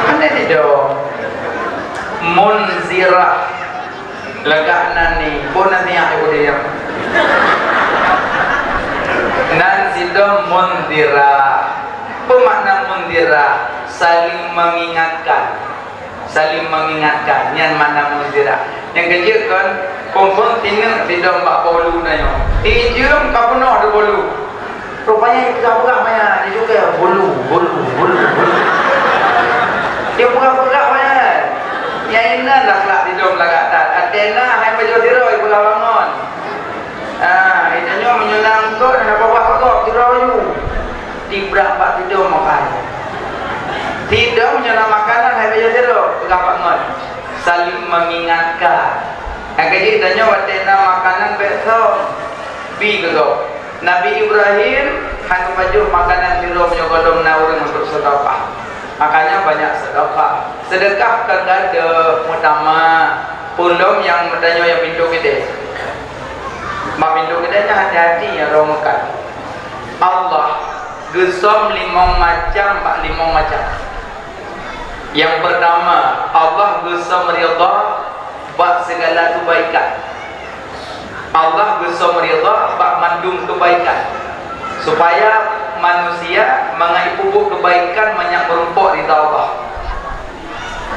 Hana sidong. Munzirah. Lagak nan ni, boh nan ni, aku dia. Nan sidong munzirah. Apa makna munzirah? Saling mengingatkan. Saling mengingatkan, nyan makna munzirah. Nyang keujeuet kon, phôn-phôn tineuk sidong bak bolu na nyoe. Ijeuem ka peunoh di bolu. Rupanya ipeugah-peugah maya, di juga bolu, bolu, bolu, bolu. Dia peugah-peugah maya. Nyang inan dah kelak sidong lagak that. Até na hai pajoh sidroe ipeugah bangon. Ah, itu nyoe meunyoe na eungkôt, na babah pagok sidroe yu. Tibrak bak sidong makan. Sidong nyoe na makanan hai bèe sidroe, peugah bak ngon. Saling mengingatkan. Nyang keujeuet tanyoe watèe na makanan bèk som. Bi keu gob. Nabi Ibrahim hana pajoh makanan sidroe meunyoe gohlom na ureueng untuk sedekah. Makanya banyak sedekah. Sedekah kan ada muktamar. Peulom nyang tanyoe nyang pintoe keudè. Bak pintoe keudè nyan hati-hati nyang roh meukat. Allah geusom limong macam bak limong macam. Nyang peurtama, Allah geusom ridha bak sigala keubaikan. Allah geusom ridha bak mandum keubaikan, supaya manusia mangat ipeubuet keubaikan mangat meurumpok ridha Allah.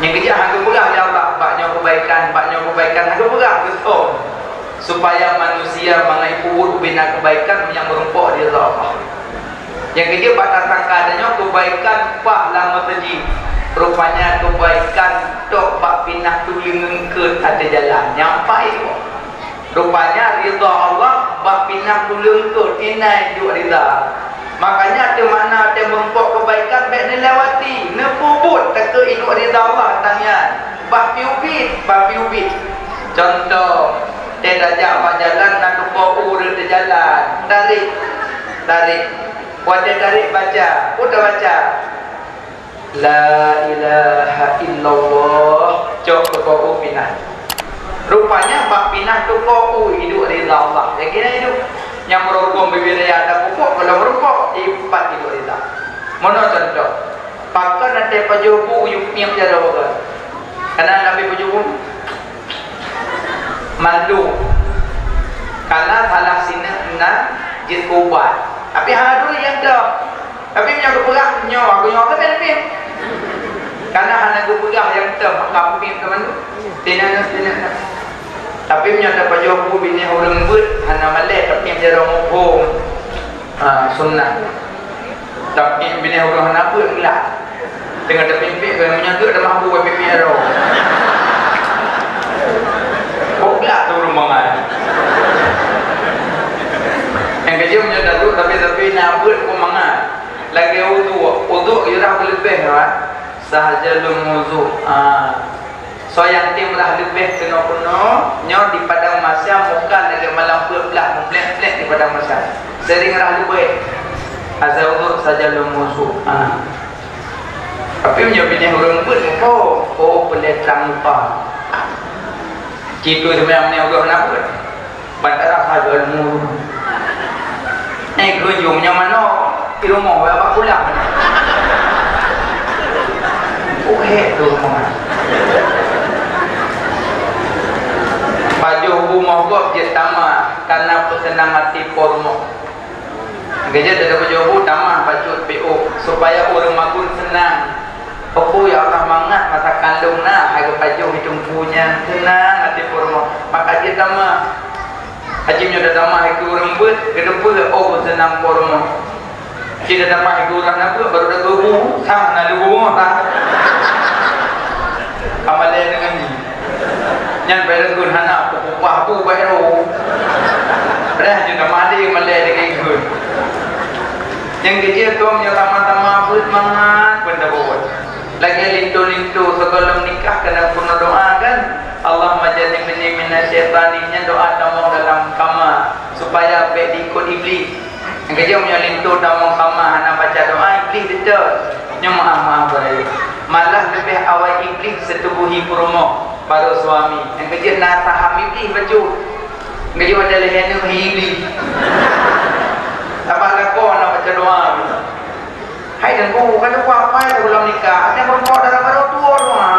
Nyang keujeuet hana geupeugah lé Allah, bak nyoe keubaikan, bak nyoe keubaikan, hana geupeugah, geusom. Supaya manusia mangat ipeubuet ubena keubaikan nyang meurumpok ridha Allah. Nyang keujeuet bak tasangka tanyoe keubaikan paih lam meuseujid. Rupanya keubaikan tok bak pinah tuleueng eungkôt ateueh jalan. Nyang paih. Rupanya ridha Allah bak pinah tuleueng eungkôt, inan duek ridha. Makanya teumakna teuh meurumpok keubaikan bèk neulewati, neupeubuet takheun iduek ridha Allah tangian. Bah piubit, bah piubit. Contoh, teuh tajak bak jalan na teuko ureueng di jalan. Tarék, tarék. Watèe tarék baca, peue tabaca? La ilaha illallah, cok teuko u pinah. Rupanya bak pinah teuko u iduek ridha Allah. Yakin iduek. Nyang meurokok bibir raya ada pupuk, kalau meurokok, ipat iduek ridha. Meunoe contoh. Pakon até pajoh bu yue miep jaroe kan? Kana Nabi pajoh bu? Malu. Kana salah sineuk na jeuet ubat. Tapi hana turi nyang toh. Tapi meunyoe geupeugah nyoe, aku nyoe keuben pih. Kana hana geupeugah nyang toh, maka pih teuma tu. Tina, tina. Tapi meunyoe tapajoh bu binéh ureueng beuet, hana malèe, tapi jaroe muphom. Ha, sunnah. Tapi binéh ureueng hana beuet, glak. Teungoh tapimpék, meunyoe teuk tamah bu pimpék aro. Kok glak tu ureueng mangat. Nyang keujeuet meunyoe taduek tapi-tapi na beuet pun mangat. Lagèe uduk, uduk jurah beuleubeh, kan? Sahja lôn uduk. Ha. Soe nyang tem rhah leubeh keunoe-keunoe, nyoe di padang mahsyar, muka lagèe malam peuet blah meublek-blek di padang mahsyar. Sering rhah leubeh. Asai uduk saja lôn uduk. Ha. Tapi meunyoe binéh ureueng beuet, oh, oh, peuleueh trang muka. Cit tu seumbayang meunyoe ureueng hana beuet. Bantara sagai lôn. Eh, geunjong nyan manoe, di rumoh wèh bak pulang. Uhek tu rumoh. Rumoh gob jeuet tamah, kana peuseunang até po rumoh. Geujeuet dada beujobu tamah bacut P O, supaya ureuëng makun seunang. Peue ya Allah mangat masa kandong na, hai geupajoh hidung punyan seunang até po rumoh. Maka jeuet tamah. Haji nyoe da tamah hai keu ureuëng beuet, geuteupeue oh seunang po rumoh. Cit da tamah ibu ureuëng na peuet, baru da geubu, sang na leubu moh ta. Amalé deungon nyan. Nyan bareng gun hana peupah bu baero. Padahai nyoe tamah deh malé deungon gun. Nyang keujeuet kong nyoe tamah-tamah beuet mangat pun da buet. Lagée linto-linto sigohlom nikah kana peunoh doa kan. Allahumma jannibni minasyaitani, nyan doa tamong dalam kama supaya bék diikot Iblih. Nyang keujeuet meunyoe linto tamong kama hana baca doa, Iblih teutot. Nyoe meuah-meuah beuraya. Malah leubeh awai Iblih seutubuhi peurumoh, baru suami. Nyang keujeuet na saham Iblih bacut. Nyang keujeuet ada lehée neuh Iblih. Saban lakoe na baca doa. Hai Teungku, ka leuwah pai teuh lom nikah, até meurumpok dara barô tuwoe doa.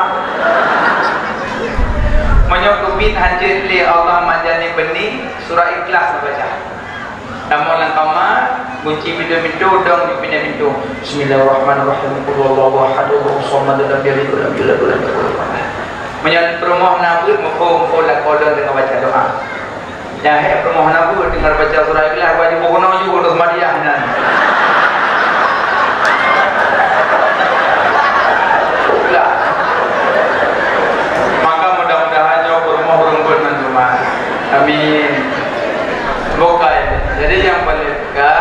Meunyoe keubiet hanjeuet lé Allah majani beuni, surah Ikhlas neubaca. Tamong lam kama, gunci pintoe-pintoe, dong di pintoe-pintoe. Bismillahirrahmanirrahim. Qul huwallahu ahad, Allahus samad, lam yalid walam yulad walam yakul lahu kufuwan ahad. Meunyoe peurumoh na beuet, muphom-muphom lakoe lôn deungon baca doa. Nyang hék peurumoh na beuet, deungon baca surah Ikhlas, baju bunoe ju untuk seumadiah nyan. Ulah. Maka mudah-mudahan nyoe peurumoh ureuëng beuet mandum. Amin. Bukai. Jadi nyang paleng teuka,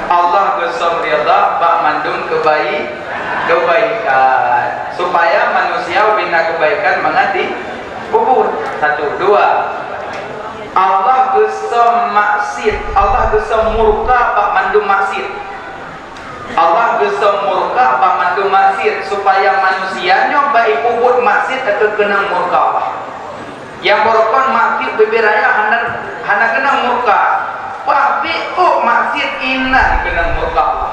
Allah geusom ridha bak mandum keubai-, keubaikan, supaya manusia ubena keubaikan mangat dipeubuet. Satu, dua. Allah geusom maksiet, Allah geusom murka bak mandum maksiet. Allah geusom murka bak mandum maksiet, supaya manusia nyoe bak ipeubuet maksiet ateueh keunong murka Allah. Nyang beurukon maksiet bubé raya hana, hana keunong murka. Paih pih ôk maksiet inan keunong murka Allah.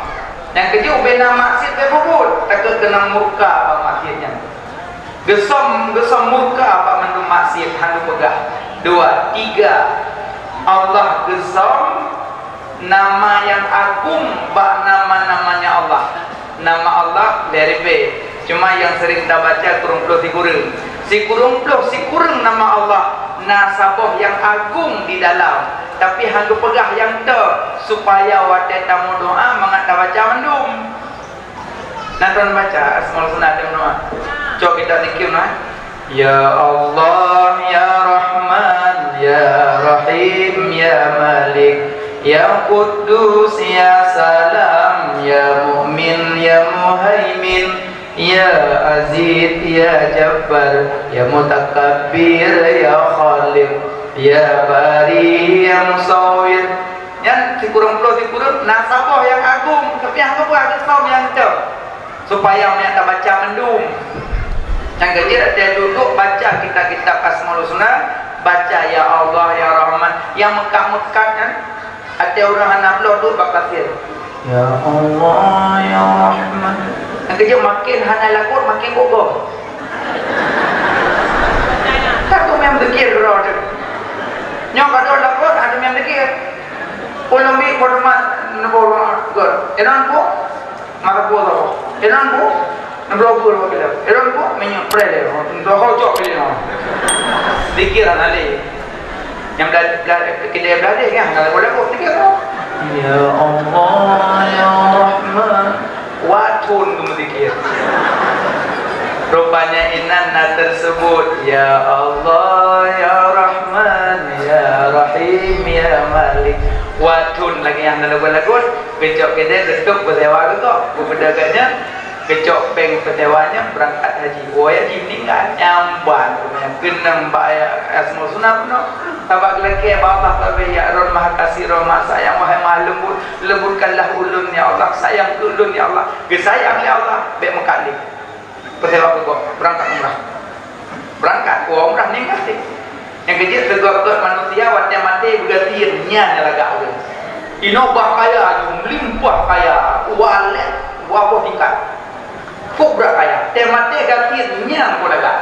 Nyang keujeuet ubena maksiet beu peubuet, takheun keunong murka bak maksiet nyan. Geusom, geusom murka bak mandum maksiet, hana peugah. Dua, tiga. Allah geusom nama nyang agong bak nama-namanya Allah. Nama Allah lhèe ribèe, cuma nyang sering tabaca kureueng ploh sikureueng. Sikureueng ploh sikureueng nama Allah, na saboh nyang agong di dalam, tapi han geupeugah nyang toh, supaya watèe tameudoa mangat tabaca mandum. Na droen baca Asmaul Husna, tameudoa. Cok kita zikir, nah. Ya Allah, ya Rahman, ya Rahim, ya Malik, ya Quddus, ya Salam, ya Mu'min, ya Muhaimin, ya Aziz, ya Jabbar, ya Mutakabbir, ya Khaliq, ya Bari, ya Musawwir. Nyan sikureueng ploh sikureueng na saboh nyang agong, tapi han geupeugah geusom nyang toh. Supaya meunyo tabaca mandum. Nyang keujeuet watèe duek-duek baca kitab-kitab Asmaul Husna, baca ya Allah, ya Rahman, nyang meukat-meukat nyan, watèe ureueng hana bloe duek bak kasir. Ya Allah, ya Rahman. Nyang keujeuet maken hana lagot, maken gogoh. Ka teumé meuzikir keudroe teuh. Nyoe ka dua lagot, hana teumé meuzikir. Ulôn bi horeumat neuboh ruang gor. Inan bu, mata bu tau. Inan bu, neubloe bu lom bila. Inan bu, minyeuk preh lé. Doho cok pilih no. Zikir hana lé. Nyang bela-, bela-, keudè beuladeh nyan, hana lagoe-lagoe zikir no. Ya Allah, ya Rahman. Wathon geumeuzikir. Rupanya inan na teuseubut, "Ya Allah, ya Rahman, ya Rahim, ya Malik." Wathon lagèe nyang na lagoe-lagoe, geucok keudè, geutôb, geusewa geukok, geupeudeuh gobnyan, geucok péng peusewa nyan, beurangkat haji. Woe haji meuninggai, nyang ban, keunong bak Asmaul Husna bunoe. Sabab geulakèe bak Allah, "Ya Rahman Maha Kasih, Rahman Sayang, wahai Maha Leumbut, lembutkanlah ulôn, ya Allah, sayang keu ulôn, ya Allah." Geusayang lé Allah, bèk meukat lé. Peusewa geukok, beurangkat umrah. Beurangkat, woe umrah ninggai. Nyang keujeuet, sigoe-goe manusia watèe maté beugasien, nyan nyang lagak ureueng. Inoe bah kaya, meulimpah kaya, walét, dua boh tingkat. Kok brat kaya, teumaté gasien, nyan kok lagak.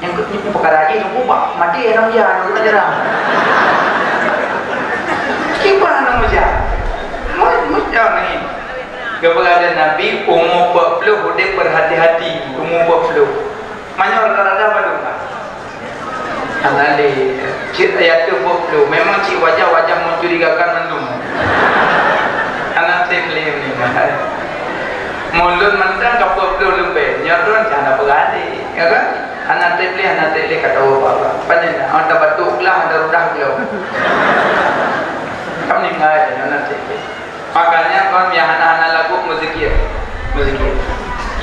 Nyang keu, nyang peukara jih teungku bak maté aneuk muda, aneuk muda jarang. Kiban aneuk muda. Mu-, muda ni. Geupeugah lé Nabi, umu peuet ploh udép berhati-hati, umu peuet ploh. Meunyoe rata-rata padum lah. Hana lé, cit ayat tu peuet ploh. Memang cit wajah-wajah mencurigakan mandum. Hana treb lé meuninggai. Mulod mantong ka peuet ploh leubeh, nyoe droe hana peugah lé, ya kan? Hana treb lé, hana treb lé, ka tawoe bak Allah. Pane na, oh, tabatuk glah, tarudah glok. Ka meuninggai, hana treb lé. Makanya kon nyang hana-hana lagu meuzikir. Meuzikir.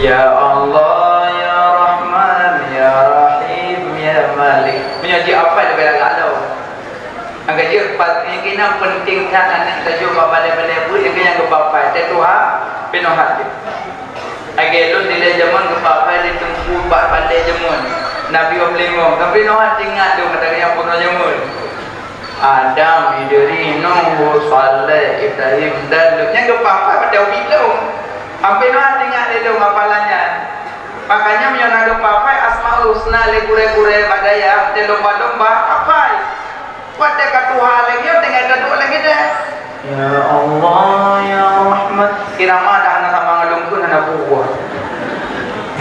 Ya Allah, ya Rahman, ya Rahim, ya Malik. Meunyoe jih hafai leubeh lagak lom. Maka jeuet pat nyang keunan penting that aneuk tajok bak balée-balée buet nyang keu nyang geupapai. Teutuha pinoh hati. Lagée lôn dilée jameun geupapai lé teungku bak balée jameun. Nabi Ibrahim, tapi noh hati ingat tu kata nyang peunoh jameun. Adam, Idris, Nuh, Saleh, Ibrahim dan Lut. Nyang geupapai pada ubi lôn. Hampir noh hati ingat lé lôn hafalan nyan. Makanya meunyoe na geupapai Asmaul Husna lé gurée-gurée bak dayah, lé lomba-lomba, papai. Watée ka tuha lé nyoe tinggai taduek lagée deh. Ya Allah, ya Rahman. Irama dah hana sama ngon lungkun hana buah.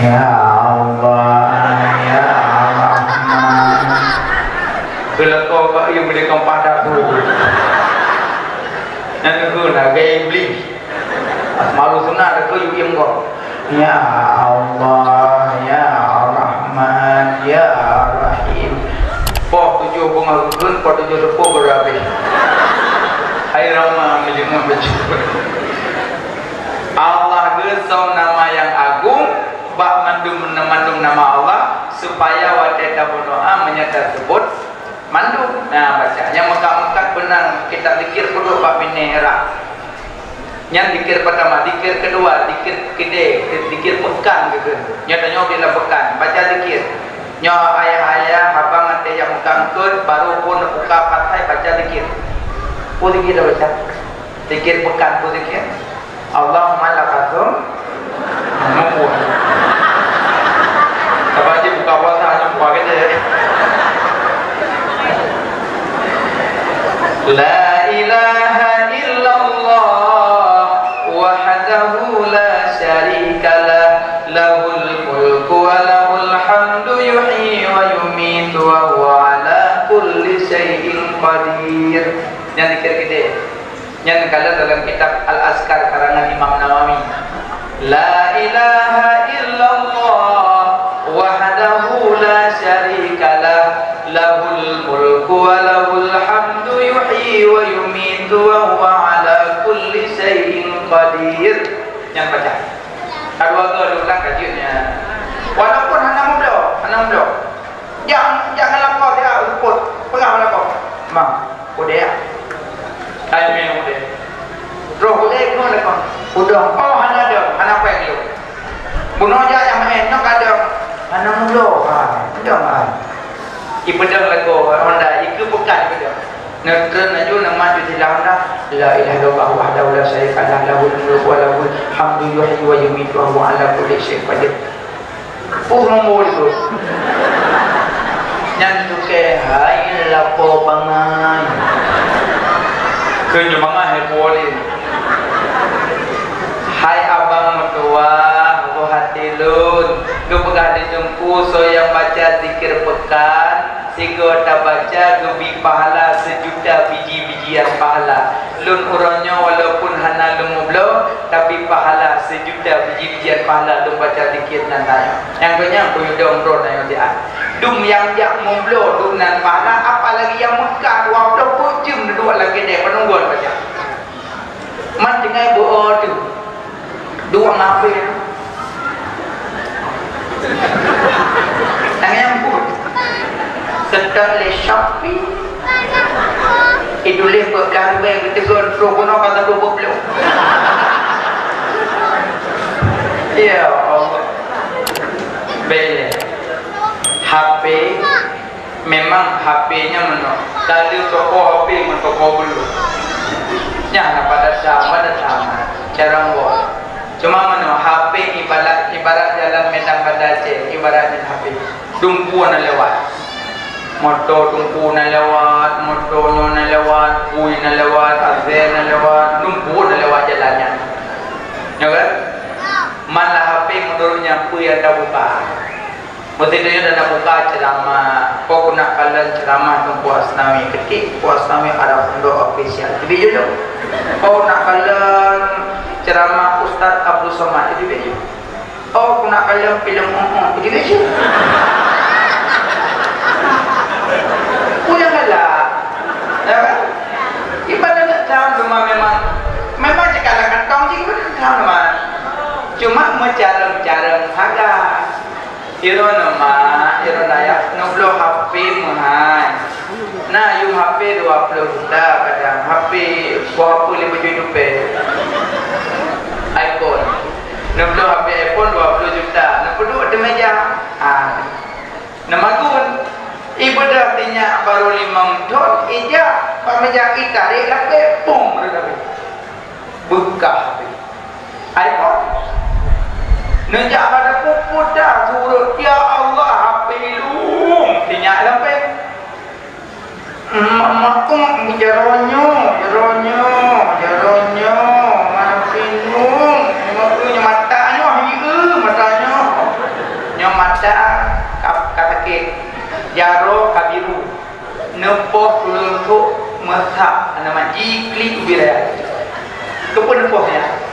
Ya Allah, ya Rahman. Keulako bak ieu meudeh kompah datu. Nyan keuh na gaya iblis. Asmaul Husna teuka yue ieng gob. Ya Allah, ya Rahman, ya Rahim. Poh tujoh beungoh geukheun, poh tujoh seupôt baru habéh. Hai Rahman, meujeuet ngon beujeuet. Allah geusoe nama nyang agong bak mandum, mandum nama Allah, supaya watée tabeudoa meunyoe taseubut mandum. Nah, baca. Nyang meukat-meukat beunang kitab zikir peuduek bak binéh rab. Nyan zikir pertama, zikir kedua, zikir keudeh, zikir pekan gitu. Nyoe tanyoe di lam pekan, baca zikir. Nyoe ayah-ayah, abang até nyang meukangkeut, baru pun buka partai baca zikir. Peue zikir dah baca? Zikir pekan peue zikir? Allahumma lakasum. Mumpung. Apa aja buka puasa hanya buka kerja. La ilaha illallah wahdahu la syarikalah, lahul mulku wa lahul hamdu, yuhyi wa yumitu wa huwa ala kulli syai'in qadir. Nyan zikir gede. Nyan kalau dalam kitab Al-Azkar karangan Imam Nawawi. La ilaha illallah wahdahu la syarikalah, lahul mulku wa lahul hamdu, yuhyi wa yumitu wa huwa ala kulli syai'in qadir. Nyan baca. Kadua go diulang kajiannya. Walaupun hana mubloe, hana mubloe. Jak, jak ngon lakoe siat seupôt, peugah bak lakoe. Mang, udeb. Hai mé udeb. Roh udeb ngon lakoe. Udeb. Oh, hana dong, hana péng lom. Bunoe jak nyang meu'en, nyoe ka dong. Hana mubloe, ha, dong, ha. Ipeudong lakoe Honda, ikeue pekan ipeudong. Neutreun laju neumat ju silah Honda. La ilaha illallah wahdahu la syarikalah, lahul mulku wa lahul hamdu, yuhyi wa yumitu wa huwa ala kulli syai'in qadir. Puh nombor tu. Nyan cukai hai lapo bangai. Keu nyoe mangat hai boleh. Hai abang meutuwah, buh até lôn. Geupeugah lé Teungku soe nyang baca zikir pekan, sigoe tabaca geubri pahala seujuta biji-bijian pahala. Lôn uroe nyoe walaupun hana lôn mubloe, tapi pahala seujuta biji-bijian pahala lôn baca zikir nan tanyoe. Nyang keu nyan peuyueng droe nyoe siat. Dum nyang jak mubloe dum nan pahala, apalagi nyang meukat dua ploh peuet jeuem duek lam keudè peununggon baca. Man tinggai beu-o teuh. Duek ngapé. Tangiang pun. Seutôt lé Shopee. Idulih beuet garbée geutegon troh bunoe ka satu peuet ploh. Ya Allah. Bèk lé. H P. Memang H P nyan meunoe, ka lheueh toko H P ngon toko beuleueh. Nyan na pada sa, pada sama, carông woe. Cuma meunoe, H P ibarat, Ibarat jalan Medan Banda Aceh, ibarat nyan H P. Dumpeue na lewat. Moto Teungku na lewat, moto nyoe na lewat, bui na lewat, aze na lewat, dumpeue na lewat jalan nyan. Nyo kan? Man lam H P meunurot nyan peue nyang tabuka. Meusidroe nyoe na buka ceramah, po keunak kalon ceramah Teungku Asnawi, ketik Teungku Asnawi Arab Pondok Official. Teubiet jih. Po keunak kalon ceramah Ustaz Abdul Somad, teubiet jih. Oh, keunak kalon filem, oh, oh, teubiet jih. Peue nyang galak. Ya kan? Ibarat tham teuma memang, memang cit ka lam kantong jih, ibarat tham teuma. Cuma meucarông-carông sagai. Droeneuh mak, droeneuh ayah, neubloe H P meuhai. Na yuem H P dua ploh juta kadang, H P boh H P lhèe bacut tupèe. iPhone. Neubloe H P iPhone dua ploh juta, neupeuduek di meja. Ha. Neumagun. Ibeudôh sinyak barô limong thon, ijak bak meja, itarek lapèe, pum, reutabeh. Beukah H P. iPhone. Neujak bak dapur, peugah surot, "Ya Allah, H P lôn." Sinyak lapèe. Mak, mak, mak, jaroe nyoe, jaroe nyoe, jaroe nyoe, masin nyoe, nyoe, nyoe mata nyoe, hieu, mata nyoe. Nyoe mata ka, ka sakét, jaroe ka biru. Neupoh leusok meusak, nama jiklik ubit raya. Keupeue neupoh nyan?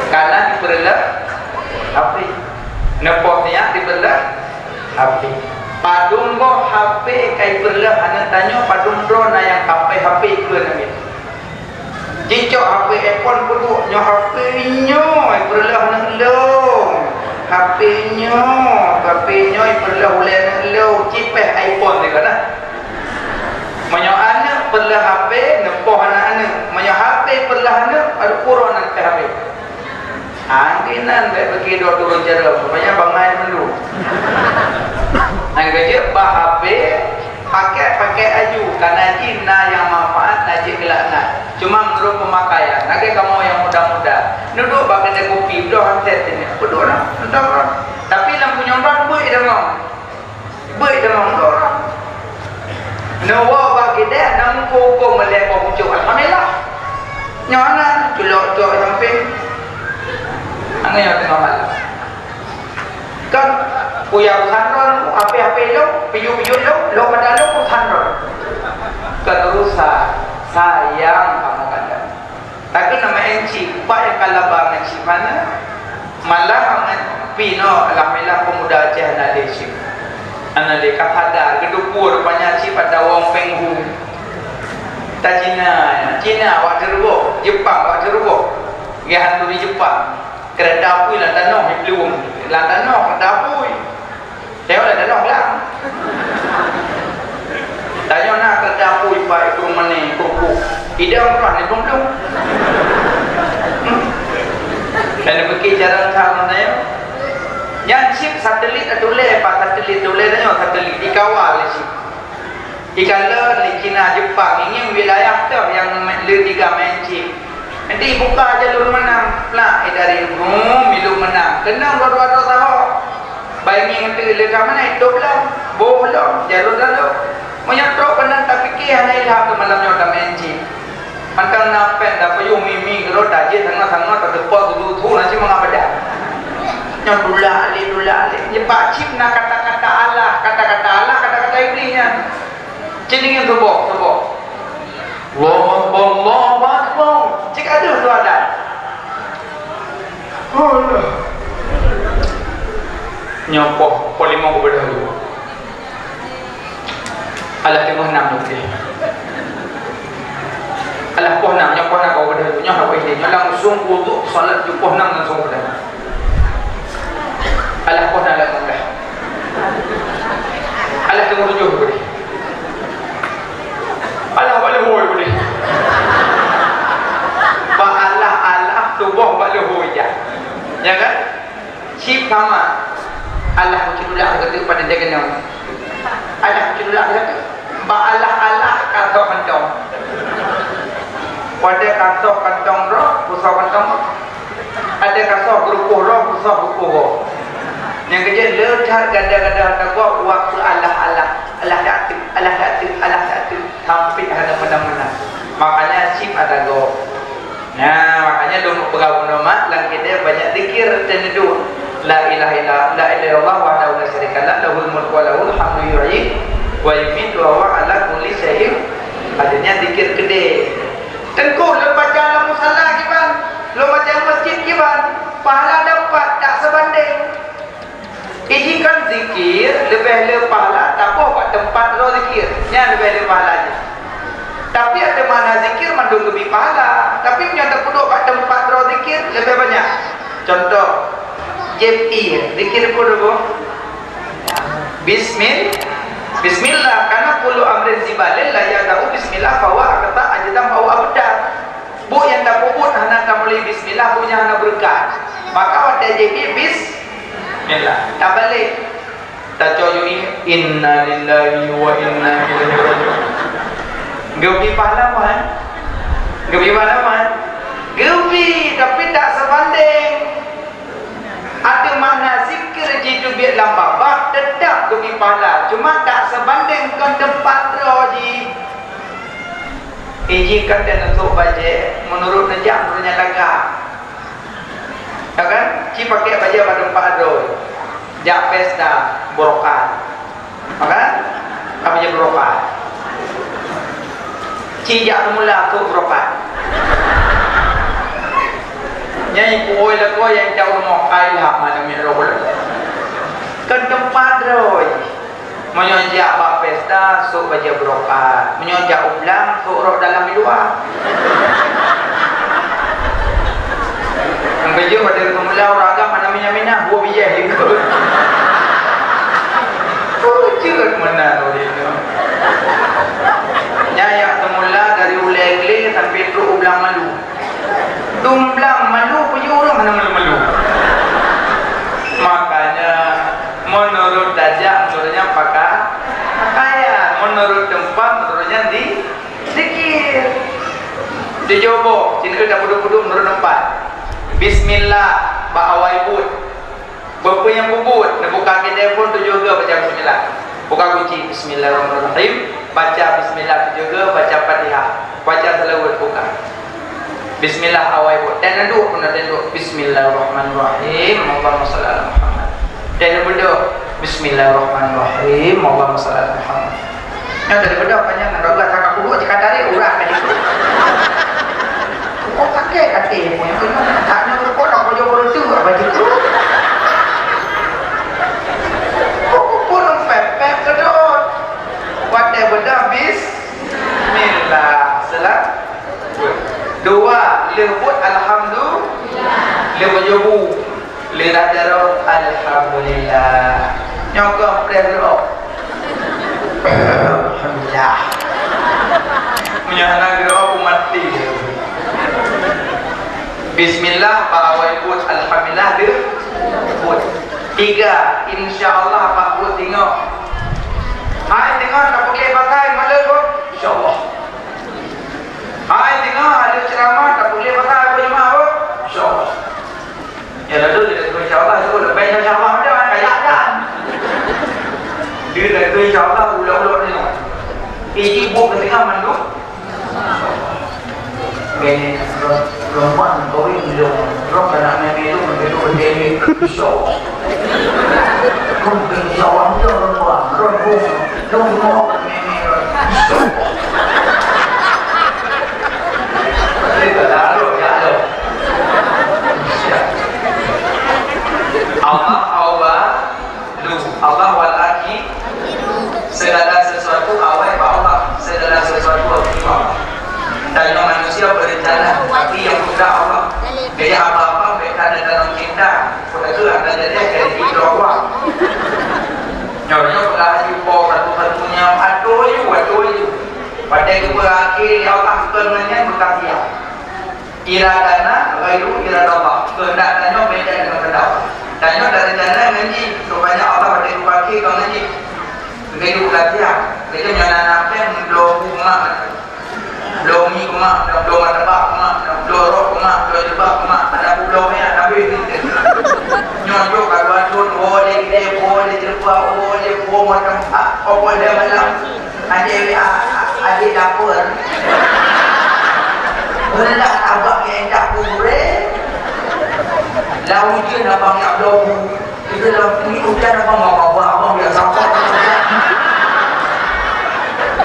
Karena dipeureuloh H P. Neupoh nyan dipeureuloh H P. Padum boh H P ka ipeureuloh aneuk tanyoe, padum droe na nyang kapai H P keu aneuk nyan. Jicok H P iPhone peuduek, "Nyoe H P nyoe, peureuloh aneuk lôn. H P nyoe, H P nyoe, peureuloh ulèe aneuk lôn." Cipèh iPhone sigoe na. Meunyoe aneuk peureuloh H P, neupoh aneuk-aneuk. Meunyoe H P peureuloh aneuk, aduh, uroe nan pih H P. Angkeunan bèk peuki droe turun jaroe, rupanya bangai mandum. Nyang keujeuet bak H P, pakai-pakai aju, karena jih na nyang manfaat, na jih keu laknat. Cuma meunurot peumakaian, lagèe kamoe nyang muda-muda, neuduek bak keudè kupi, bloe handset sineuk, peuduek na, nonton droe. Tapi lam punyueng droe beuet deungon. Beuet deungon droe. Neuwoe bak keudè, na muphom-phom meulèe boh pucôk, alhamdulillah. Nyoe na, culok-culok sampéng. Angèe nyoe teungoh malam. Kan, peue nyang urusan droe, H P-H P lôn, piyu-piyu lôn, lôn pada lôn urusan droe. Kan urusan, sayang kamoe kadang. Takheun na main chip, pat nyang ka laba ngon chip hana? Malah ngon pinoe, alhamdulillah, pemuda Aceh hana lé chip. Hana lé, ka sadar, geuteupeue rupanya chip atra wong Penghu. Ta Cina, Cina awak teurugoe, Jepang awak teurugoe. Geuhantu di Jepang. Keureta apui lam tanoh, iplueng. Lam tanoh keureta apui. Tengok lam tanoh glang. Tanyoe na keureta apui, ipak, ikureueng mané, ikureueng kuh. Idong pernah ni belum-belum. Hmm. Dan dipikir cara cara tanyoe. Nyan chip satelit atulé, pak satelit tulé tanyoe satelit dikawal lé chip. Ikalon lé Cina, Jepang, ngieng wilayah teuh nyang le tiga main chip. Nanti buka jalur meunang, plak, eh, dari ujong milu meunang. Keunong dua-dua droe sahoe. Bai ngieng teuk le ka meunan, dua belas, boh lom, jalur lalu. Meunyoe trok keunan tapike hana ilham keu malam nyoe ka main chip. Mantong na péng, tapeuyueng mi-mi keudroe, tajép sangat-sangat, tateupeue su-su, na cit mangat pajan. Nyoe tulak lé, tulak lé. Nyepak chip na kata-kata Allah, kata-kata Allah, kata-kata Iblih nyan. Cit ngieng suboh, suboh. Allahu Akbar, Allahu Akbar. Cit ka deuh tu adan. Alah. Nyoe poh, poh limong geubeudôh lé. Alah teungoh nam nyoe deh. Alah poh nam, nyoe poh nam ka geubeudôh lé. Nyoe haba ini, nyoe langsung uduk salat ju poh nam langsung geubeudôh. Alah poh nam langsung dah. Alah teungoh tujoh geubeudôh. Alah bak leuhô geubeudôh. Bak alah-alah tuboh bak leuhô ijak. Ya kan? Chip sama. Alah kucurulak geuteuk pada dia keunoe. Alah kucurulak geuteuk. Bak alah-alah kasoh kantong. Pada kasoh kantong droe, kusoh kantong droe. Ada kasoh geurupoh droe, Bah uroe. Nyang keujeuet le that gada-gada tagob waktu alah-alah, alah datu, alah datu, alah datu, sampai hana meunan-meunan. Makanya cit ada gob. Nah, makanya lôn peugah bunoe mak, lam keudè banyak zikir dan doa. La ilaha illa, la ilaha illallah wahdahu la syarikalah, lahul mulku wa lahul hamdu yuhyi wa yumiitu wa huwa ala kulli syai'in qadir. Nyan zikir keudè. Teungku, lôn baca lam musala kiban, lôn baca masjid kiban, pahala dapat tak sebanding. Iji kan zikir leubeh le pahala taboh bak teumpat droe zikir, nyan leubeh le pahala jih. Tapi ada makna zikir mandum geubi pahala, tapi meunyoe tapeuduek bak teumpat droe zikir leubeh banyak. Contoh, J P, zikir peue dulu? Bismil-, bismillah, karena kullu amrin zibalin la yada'u bismillah fahuwa aqta ajdan fahuwa abtar. Buet nyang tapeubuet hana tameulai bismillah, buet nyan hana beureukat. Maka watèe J P bismillah. Tabalek. Tacok yue, innalillahi wa inna ilaihi raji'un. Geubi pahala meuhan? Geubi pahala meuhan? Geubi, tapi tak sebanding. Ada makna zikir jiteubiet lam babah, tetap geubi pahala. Cuma tak sebanding kon teumpat droe jih. Iji kan dan untuk bajèe, menurut neujak, menurut nyang lagak. Ya kan? Ci pakai bajèe bak teumpat droe. Jak pesta, brokat. Ya kan? Apa je brokat? Ci jak semula tu brokat. Nyai puoi lakoe nyang cak rumoh kai lah mana mi roh. Kan teumpat droe. Meunyoe jak bak pesta, sôk bajèe brokat. Meunyoe jak u blang, sôk rok dalam luwa. Nyang keujeuet pada peumuda ureueng agam hana minah-minah, buah bijèh ikôt. Oh, jeuet meunan ureueng nyoe. Nyan jak semula dari ulèe glé sampai trok u blang malu. Dum blang malu, peue ureueng hana malu-malu. Makanya, menurut tajak, menurutnya paka-, pakaian. Menurut tempat, menurutnya di zikir. Tujoh boh, sinoe tapeuduek-peuduek menurut tempat. Bismillah, bak awai buet. Bak peue nyang peubuet, neubuka keudè phôn tujoh geu baca bismillah. Buka kunci, bismillahirrahmanirrahim. Baca bismillah tujoh geu, baca Fatihah. Baca seulaweuet buka. Bismillah awai buet. Dan neuduek pun ada duek. Bismillahirrahmanirrahim. Allahumma shalli ala Muhammad. Dan neubeudôh. Bismillahirrahmanirrahim. Allahumma shalli ala Muhammad. Nyan dari beudoh kan nyan, ngon gata ka peubuet cit ka tarék urat ka jikeu. Kok sakét até nyoe, nyoe, nyoe, tak nyoe kok nak bujur ureueng tu, apa jikeu? Kok pun pepet keudot. Watèe beudoh bismillah. Seula-, dua, lheueh buet alhamdulillah. Lheueh bujur bu. Lé dah jaroe, alhamdulillah. Nyoe keuh preh geurok. Alhamdulillah. Meunyoe hana geurok, aku mati. Bismillah, bak awai buet, alhamdulillah, deuh buet. Tiga, insya Allah, bak buet teungoh. Hai teungoh, tapeugah pakai malam, Bu. Insya Allah. Hai teungoh, ada ceramah, tapeugah pakai, Bu, jemaah, Bu. Insya Allah. Ya, lalu dia kata, "Insya Allah, tu lebih insya Allah macam mana? Kayak kan?" Dia kata, "Insya Allah, ulok-ulok ni." Isi buku ketika mandum. Gini, perempuan kawin belum. Roh anak Nabi itu begitu berdiri. Insya Allah. Mungkin insya Allah, dia perempuan. Roh, roh, roh, roh. Allah, Allah, lu, Allah wal akhi, segala sesuatu awai bak Allah, segala sesuatu awai bak Allah. Dan manusia berencana, tapi yang mudah Allah. Jadi apa-apa mereka dalam cinta, mereka akan jadi dari Allah. Nyonya berhasil bawa satu-satunya, aduh, aduh. Pada kepada akhir, ya Allah, kemenyan berkasihan. Iradana ghairu iradallah. Kehendak tanyoe beda dengan kehendak Allah. Tanyoe dari jana ngon jih, supaya Allah pada dipakai keu ngon jih. Begitu latihan. Jadi, meunyoe na napéng, bloe bu mak. Bloe mi mak, bloe martabak mak, bloe rok mak, bloe jubah mak, ada bloe mak, habis. Bak uroe lhèe ploh malam, ah, pokok lhèe malam, adik, ah, adik lapor. Beureulat abang nyang intat kuburéh. Lam ujeuen abang jak bloe bu. Itu lam ujeuen abang ngon babah abang biasa.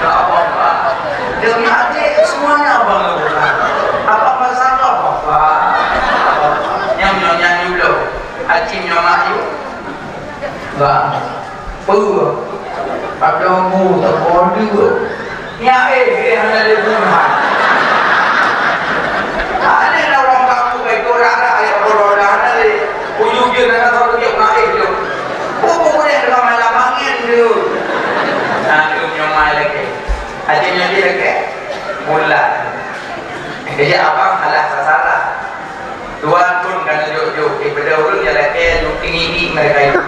Ngon babah. Demi adik, semuanya abang lakukan. Abang masalah, babah. Nyang nyoe nyan dulu. Aci nyoe mak yuk. Bah, peue? Padahai bu teupeu dua. Nyak éh, éh hana lé bunga. Ada lah orang kampung kayak orang dah, ayah orang dah hana lé. Uyu je dah tahu dia nak éh je. Oh, pokoknya dalam malam angin tu. Nah, tu nyoe mai lagi. Aja nyoe dia lagi. Mula. Jadi abang salah sasaran. Dua thon ka neujok-jok, eh, beda ureueng nyang lakée jok tinggi-tinggi mereka itu.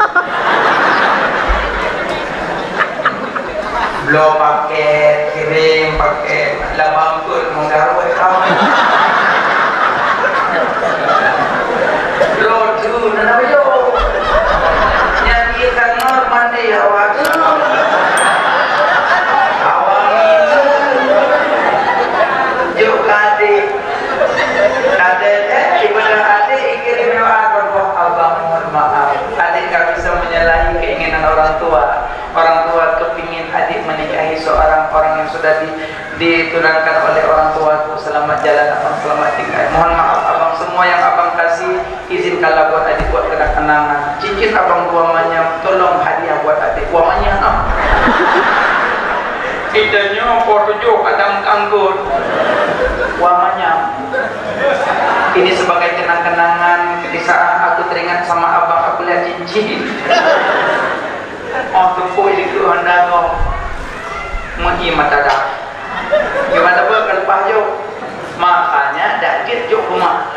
Bloe paket, kirém paket, labang pun menggaruh kau. Bloe tu, nana bejok. Nyan dia kan mandi awak tu. Awak ni. Jok ka adik. Kata dia, ibadah adik, ikirim doa kepada Allah, mohon maaf. Adik nggak bisa menyalahi keinginan orang tua. Orang tua kepingin adik menikahi seorang orang yang sudah di, ditunangkan oleh orang tuaku. Selamat jalan, abang, selamat tinggal. Mohon maaf, abang, semua yang abang kasih, izinkanlah buat adik buat kenang-kenangan. Cincin abang dua manyam, tolong hadiah buat adik. Dua manyam. Kita nyoe po tujuh kadang anggur. Dua manyam. Ini sebagai kenang-kenangan di saat aku teringat sama abang, aku lihat cincin. Oh, tumpuk di Honda kau. Meuhi mata dah. Gimana pun kan lepas jok. Makanya dak jeuet jok rumah.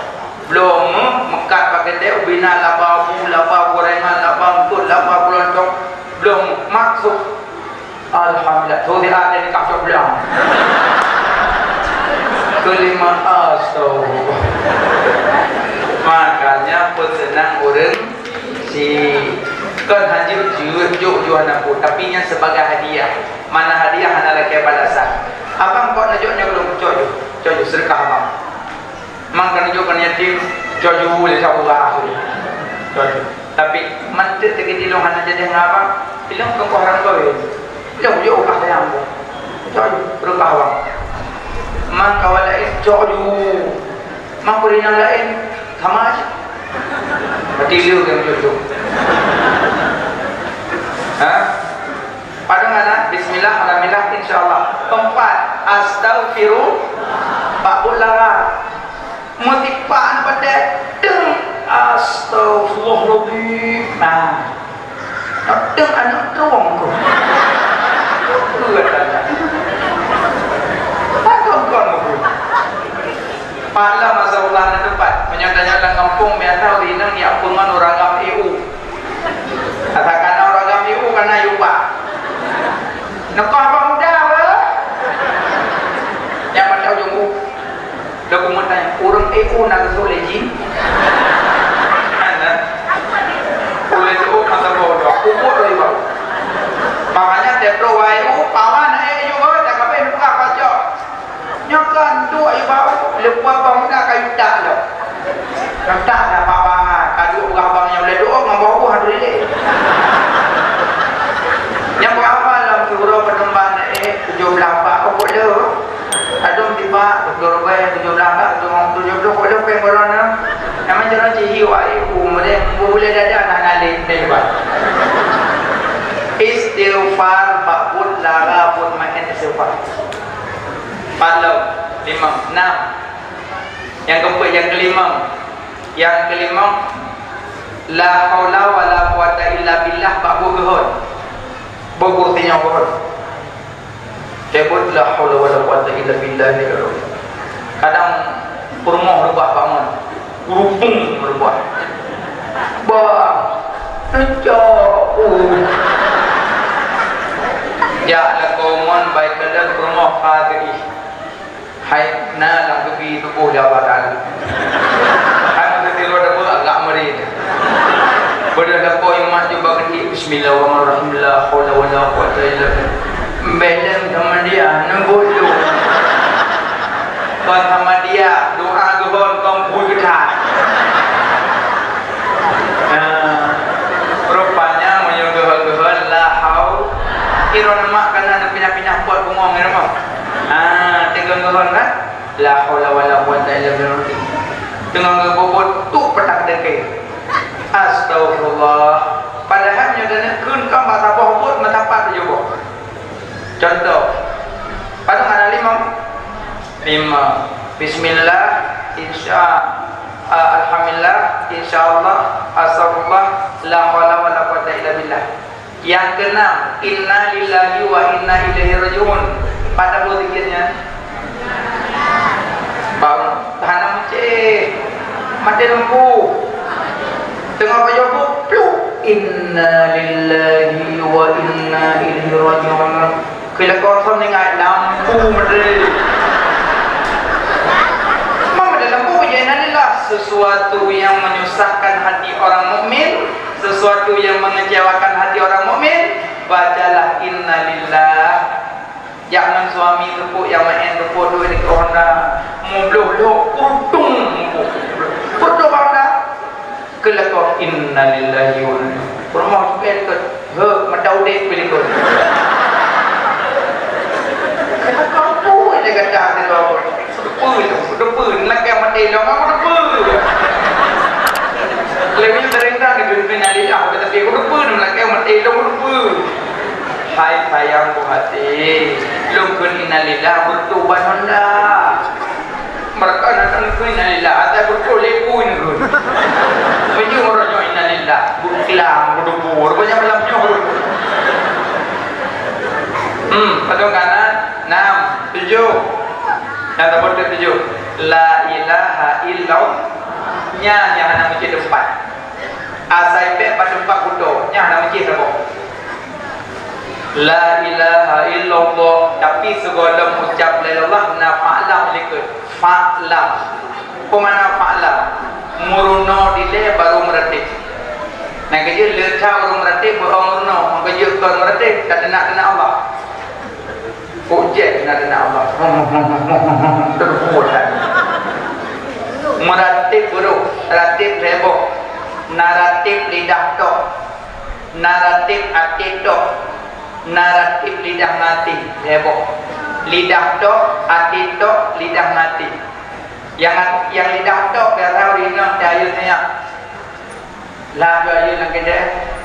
Bloe meukat bak keudè, ubina laba bu, laba gorengan, laba eungkôt, laba peulontong. Bloe maksud. Alhamdulillah, tu dia ada di kacau belang. Kelima, astagfirullah. Makanya peuseunang ureueng si kon hanjeuet jeuet jok jualan aku, tapi nyan sebagai hadiah. Mana hadiah hana lakée balasan. Abang kok neujok nyoe lôn cok ju, cok ju sedekah abang. Mang kan jok kan yatim, cok ju lé saboh ureueng. Cok ju. Tapi mantöt teukeudi lôn hana jadi ngon abang, ilong keukoh rang kawin. Ilong jok upah sayang. Cok ju, berkah abang. Mang kawan lain, cok ju. Mang kurinang lain, sama aja. Berarti lu yang jodoh. Ha? Padahai bismillah, alhamdulillah, insyaallah. Keempat, astaghfirullah. Bak buet lara. Meusipak aneuk patéh. Deng. Astagfirullahaladzim. Nah. Deng aneuk trueng tu. Betul kata. Takut kau. Pala masa ulah na teumpat. Meunyoe tanyoe lam gampông biasa ureueng inong nyak peungon ureueng agam E U. Asai kana ureueng agam E U kana yue ubah. Neukoh bak muda apa? Nyang mantong ujong u. Dah ku meunan, ureueng E U na geusok lé jin. Ulèe jeuet masa boh dah, ubot lagi bau. Makanya tiep droe E U, pawan E U, tak kabeh buka pacok. Nyoe kan duek i bawah, leupah bang na kayu tak lom. Letak dah bawah, ka duek ureueng abang nyang ulèe duek ngon bawah tu lé. Nyang berapa lam surau penemban, eh, tujuh belas bak pokok le. Adong tiba tujuh belas, tujuh belas bak, tujuh belas pokok le peng golon na. Nama jalan cihi wai, umur dia, umur boleh dada nak ngalih deh bak. Istighfar bak pun lara pun main istighfar. Pat lom, limong, enam. Nyang keempat, nyang kelimong. Nyang kelimong, la haula wala quwata illa billah bak buet geuhon. Bak buet tinyong geuhon. Teubuet la haula wala quwata illa billah. Kadang peurumoh reubah bangun. Gurupung reubah. Bah, teucok. Jak lakoe mon bai keudeh peurumoh ka geuih. Hai na lam geubi tuboh lé Allah Taala. Hai meuteutiro dapur agak meurit. Beudôh lakoe imat jumpa geuti, bismillahirrahmanirrahim. Nyang pot bungong nyan mah. Ha, teungoh geuhon kan? La haula wala quwwata illa billah. Teungoh geubobot tu petak dengke. Astagfirullah. Padahai nyoe dan kheun kan bak saboh buet meusapat tujoh boh. Contoh. Padahai ada lima. Lima. Bismillah, insya, ah, alhamdulillah, insyaallah, astagfirullah, la haula wala quwwata illa billah. Nyang keunam, inna lillahi wa inna ilaihi raji'un. Pada boh zikirnya? Bang, hana meucéh. Maté lampu. Teungoh pajoh buet, pluk. Inna lillahi wa inna ilaihi raji'un. Keu lakoe thon ingat lampu meudeh. Memang ada lampu, ya innalillah. Sesuatu yang menyusahkan hati orang mukmin, sesuatu yang mengecewakan hati orang mukmin, bacalah innalillah. Jak ngon suami teupok, jak meu'en teupok, duek di Honda. Mubloh-bloh, udung. Udung Honda. Keu lakoe, innalillahi wa inna ilaihi. Peurumoh cukai likot. He, mata udeb pih likot. Kenapa pun dia kata, dia bawa. Depan, depan. Lakée maté long, aku depan. Lebih sering kan, dia kena lidah. Tapi aku depan, lakée maté long, aku depan. Hai sayang buah hati. Lôn kheun innalillah, beutôi ban Honda. Meureuka na kheun innalillah, asai beutôi lé bui neukheun. Meunyoe uroe nyoe innalillah, beuklam, beudubur, banyak malam nyoe. Hmm, padahai kana enam, tujoh. Nyang teupeuet tujoh. La ilaha illallah. Nyan nyang hana meucit teumpat. Asai bék bak teumpat kuto, nyan hana meucit saboh. La ilaha illallah, tapi sigohlom ucab la ilaha illallah na fa'lam likot. Fa'lam. Peue makna fa'lam? Meurunoe dilée barô meuratéb. Nyang keujeuet le that ureuëng meuratéb beuo meurunoe, nyang keujeuet kon meuratéb, ka teunak-teunak Allah. Kok jeuet na teunak Allah. Teupeue that. Meuratéb barô, ratéb lhée boh. Na ratéb lidah tok. Na ratéb até tok, na ratéb lidah maté, lhée boh. Lidah tok, até tok, lidah maté. Nyang, nyang lidah tok biasa ureuëng inong teuayeue nyak. Lah teuayeue lam keudè.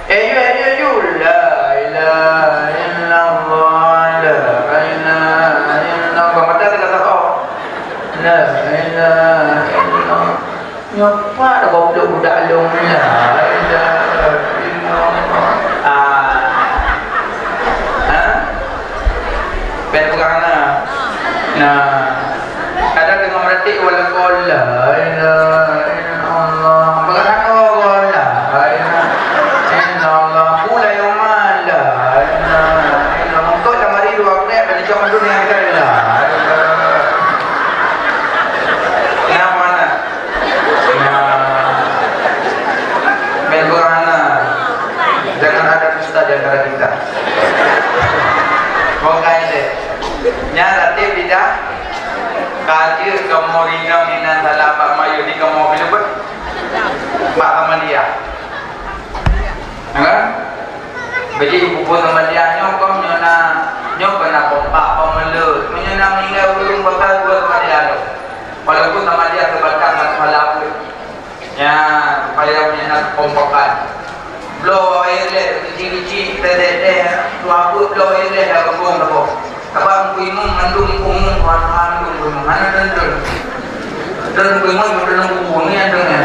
Eh, yue, yue, yue. La ilaha illallah, la ilaha illallah. Mata teuka teuka. La ilaha illallah. Nyoe pat goblok budak lôn nyan. Ah. Ha? Bèk peugah na. Nah. Kadang deungoe meuratik walaupun la ilaha illallah. Peugah na goblok la ilaha illallah. Pula yang mana la ilaha illallah. Untuk lamari dua krek, pada cok dunia kita la ilaha illallah. Nah, mana? Nah. Bèk peugah na. Jangan ada dusta di antara kita. Bukan deh. Nyan ratéb lidah. Ka jeuet kamoe rinong inan salah bak mayueb di kamoe bileubeut. Bak Ahmadiyah. Ya kan? Biji buku Ahmadiyah nyoe kong nyoe na, nyoe kena pompa, pemeleut. Nyoe na meninggai ureueng bakal dua Ahmadiyah tu. Walaupun Ahmadiyah terbatang dan salah pun. Ya, supaya punya nak kompakan. Bloe air leh, kecil-kecil, teh-teh, tu apa bloe air leh dah kebun tu. Sabab Teungku Imum mandum umum Tuhan mandum umum. Mana tentu. Dan Teungku Imum sudah nunggu umum ni ada kan.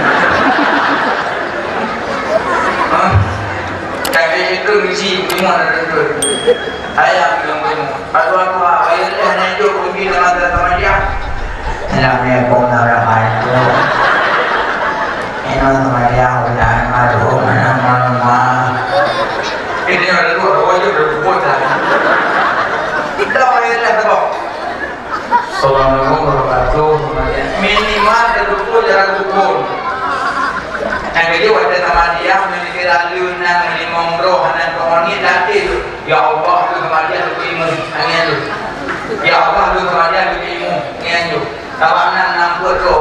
Ha? Tapi itu misi Teungku Imum ada tentu. Ayah bilang Teungku Imum. Kalau aku awal ni hanya hidup mungkin dalam dalam dia. Assalamualaikum warahmatullahi wabarakatuh. Ini teman dia udah malu mana malu mah. Ini ada dua, dua je berkumpul dah. Dah bayar dah tu. Assalamualaikum warahmatullahi wabarakatuh. Minimal ada dua jalan kumpul. Yang kedua ada sama dia menyikir alun nang limong roh anak pengongi nanti tu. Ya Allah tu sama dia tu ilmu. Angin tu. Ya Allah tu sama dia tu ilmu. Angin tu. Kawan nang nampak tu.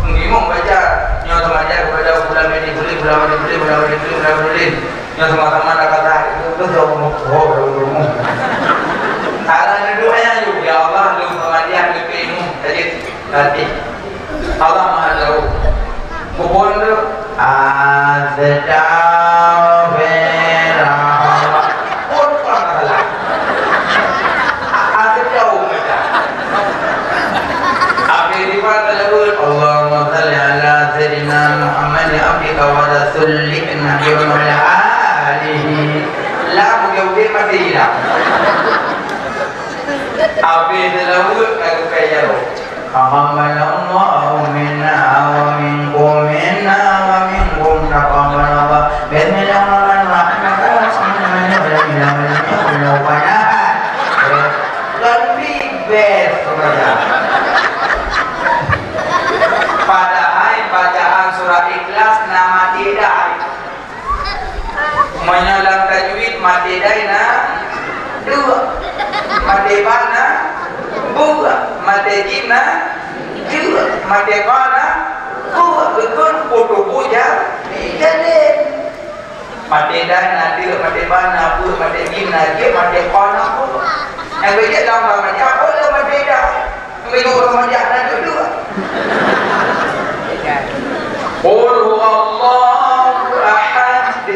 Mengimong baca. Nyoto sama dia kepada bulan ini boleh, bulan ini boleh, bulan ini boleh, bulan ini boleh. Nyoto sama-sama dah kata itu tu dah umur. Oh, dah umur. Tadi Allah Maha Tahu. Bukon tu, astaghfirullah. Pun pernah salah. Astaghfirullah. Abi di mana lewat? Allahumma salli ala sayyidina Muhammad abdika wa rasulika Nabi wa ala alihi. Lah, mungkin-mungkin masih hilang. Abi di lewat, aku kaya. Taqabbalallahu minna wa minkum, minna wa minkum, taqabbalallahu. Bismillahirrahmanirrahim. Lebih best saja. Padahai bacaan surah Ikhlas nama tidak. Meunyoe lam tajwid, maté dai na dua, maté ba na dua, maté jim na dua, maté kha na dua, beutôi kutubu ja-, jalin. Maté dai na dua, maté ba na dua, maté jim na jeuet, maté kha na dua. Nyang beujeuet lam Muhammadiyah, oh, lam maté dai. Minggu Muhammadiyah na dua-dua. Qul huwallahu ahad,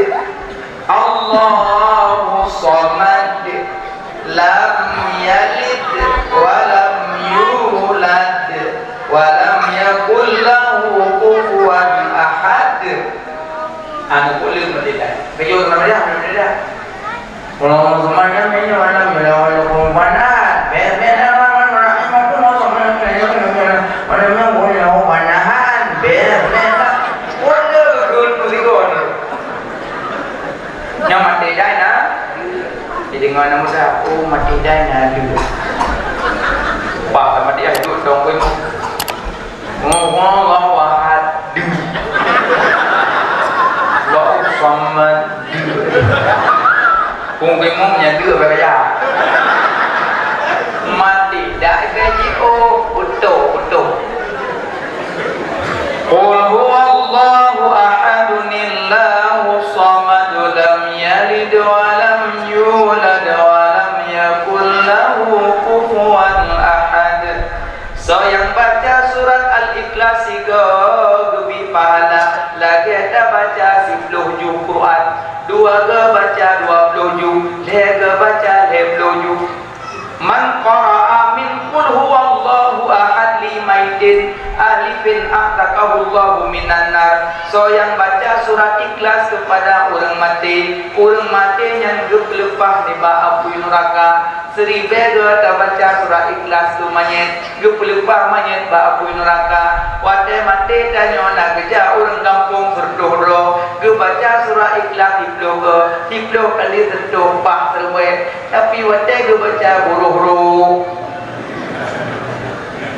Allahu samad, lam yalid wa lam yulad, wa lam yakul lahu kufuwan ahad. Anu pula merdeka. Baju Muhammadiyah, Muhammadiyah. Allahumma salli ala Muhammad wa ala ali Muhammad. Bismillahirrahmanirrahim. Allahumma salli ala Muhammad wa ala ali Muhammad. Bismillah. Boleh betul mesti gol. Nyang maté dai na. Jadi dengan nama saya, oh, maté dai na dua. Pak, maté dai dua, dong, Allahu ahad. Allahu samad. Kung bingong nya dua baya. Mati dah gaji, oh, betul, betul. Qul huwallahu ahadun, Allahu samad, lam yalid wa lam yulad wa lam yakul lahu kufuwan ahad. Soe nyang baca surat Al-Ikhlas sigoe geubi pahala lagée tabaca siploh juh Quran, dua geubaca dua ploh juh, lhée geubaca lhée ploh juh. Man qara'a min qul huwallahu ahad li maitin ahlifin a'taqahullahu minan nar. Soe nyang baca surat Ikhlas keupada ureuëng maté, ureuëng maté nyan geupeuleupah nibak apui neuraka. Siribée geuh tabaca surat Ikhlas keu manyét, geupeuleupah manyét bak apui neuraka. Watée maté tanyoe na geujak ureuëng gampông sireutôh droe, geubaca surat Ikhlas siploh geuh, siploh kali sireutôh bah siribée. Tapi watée geubaca buroh roh,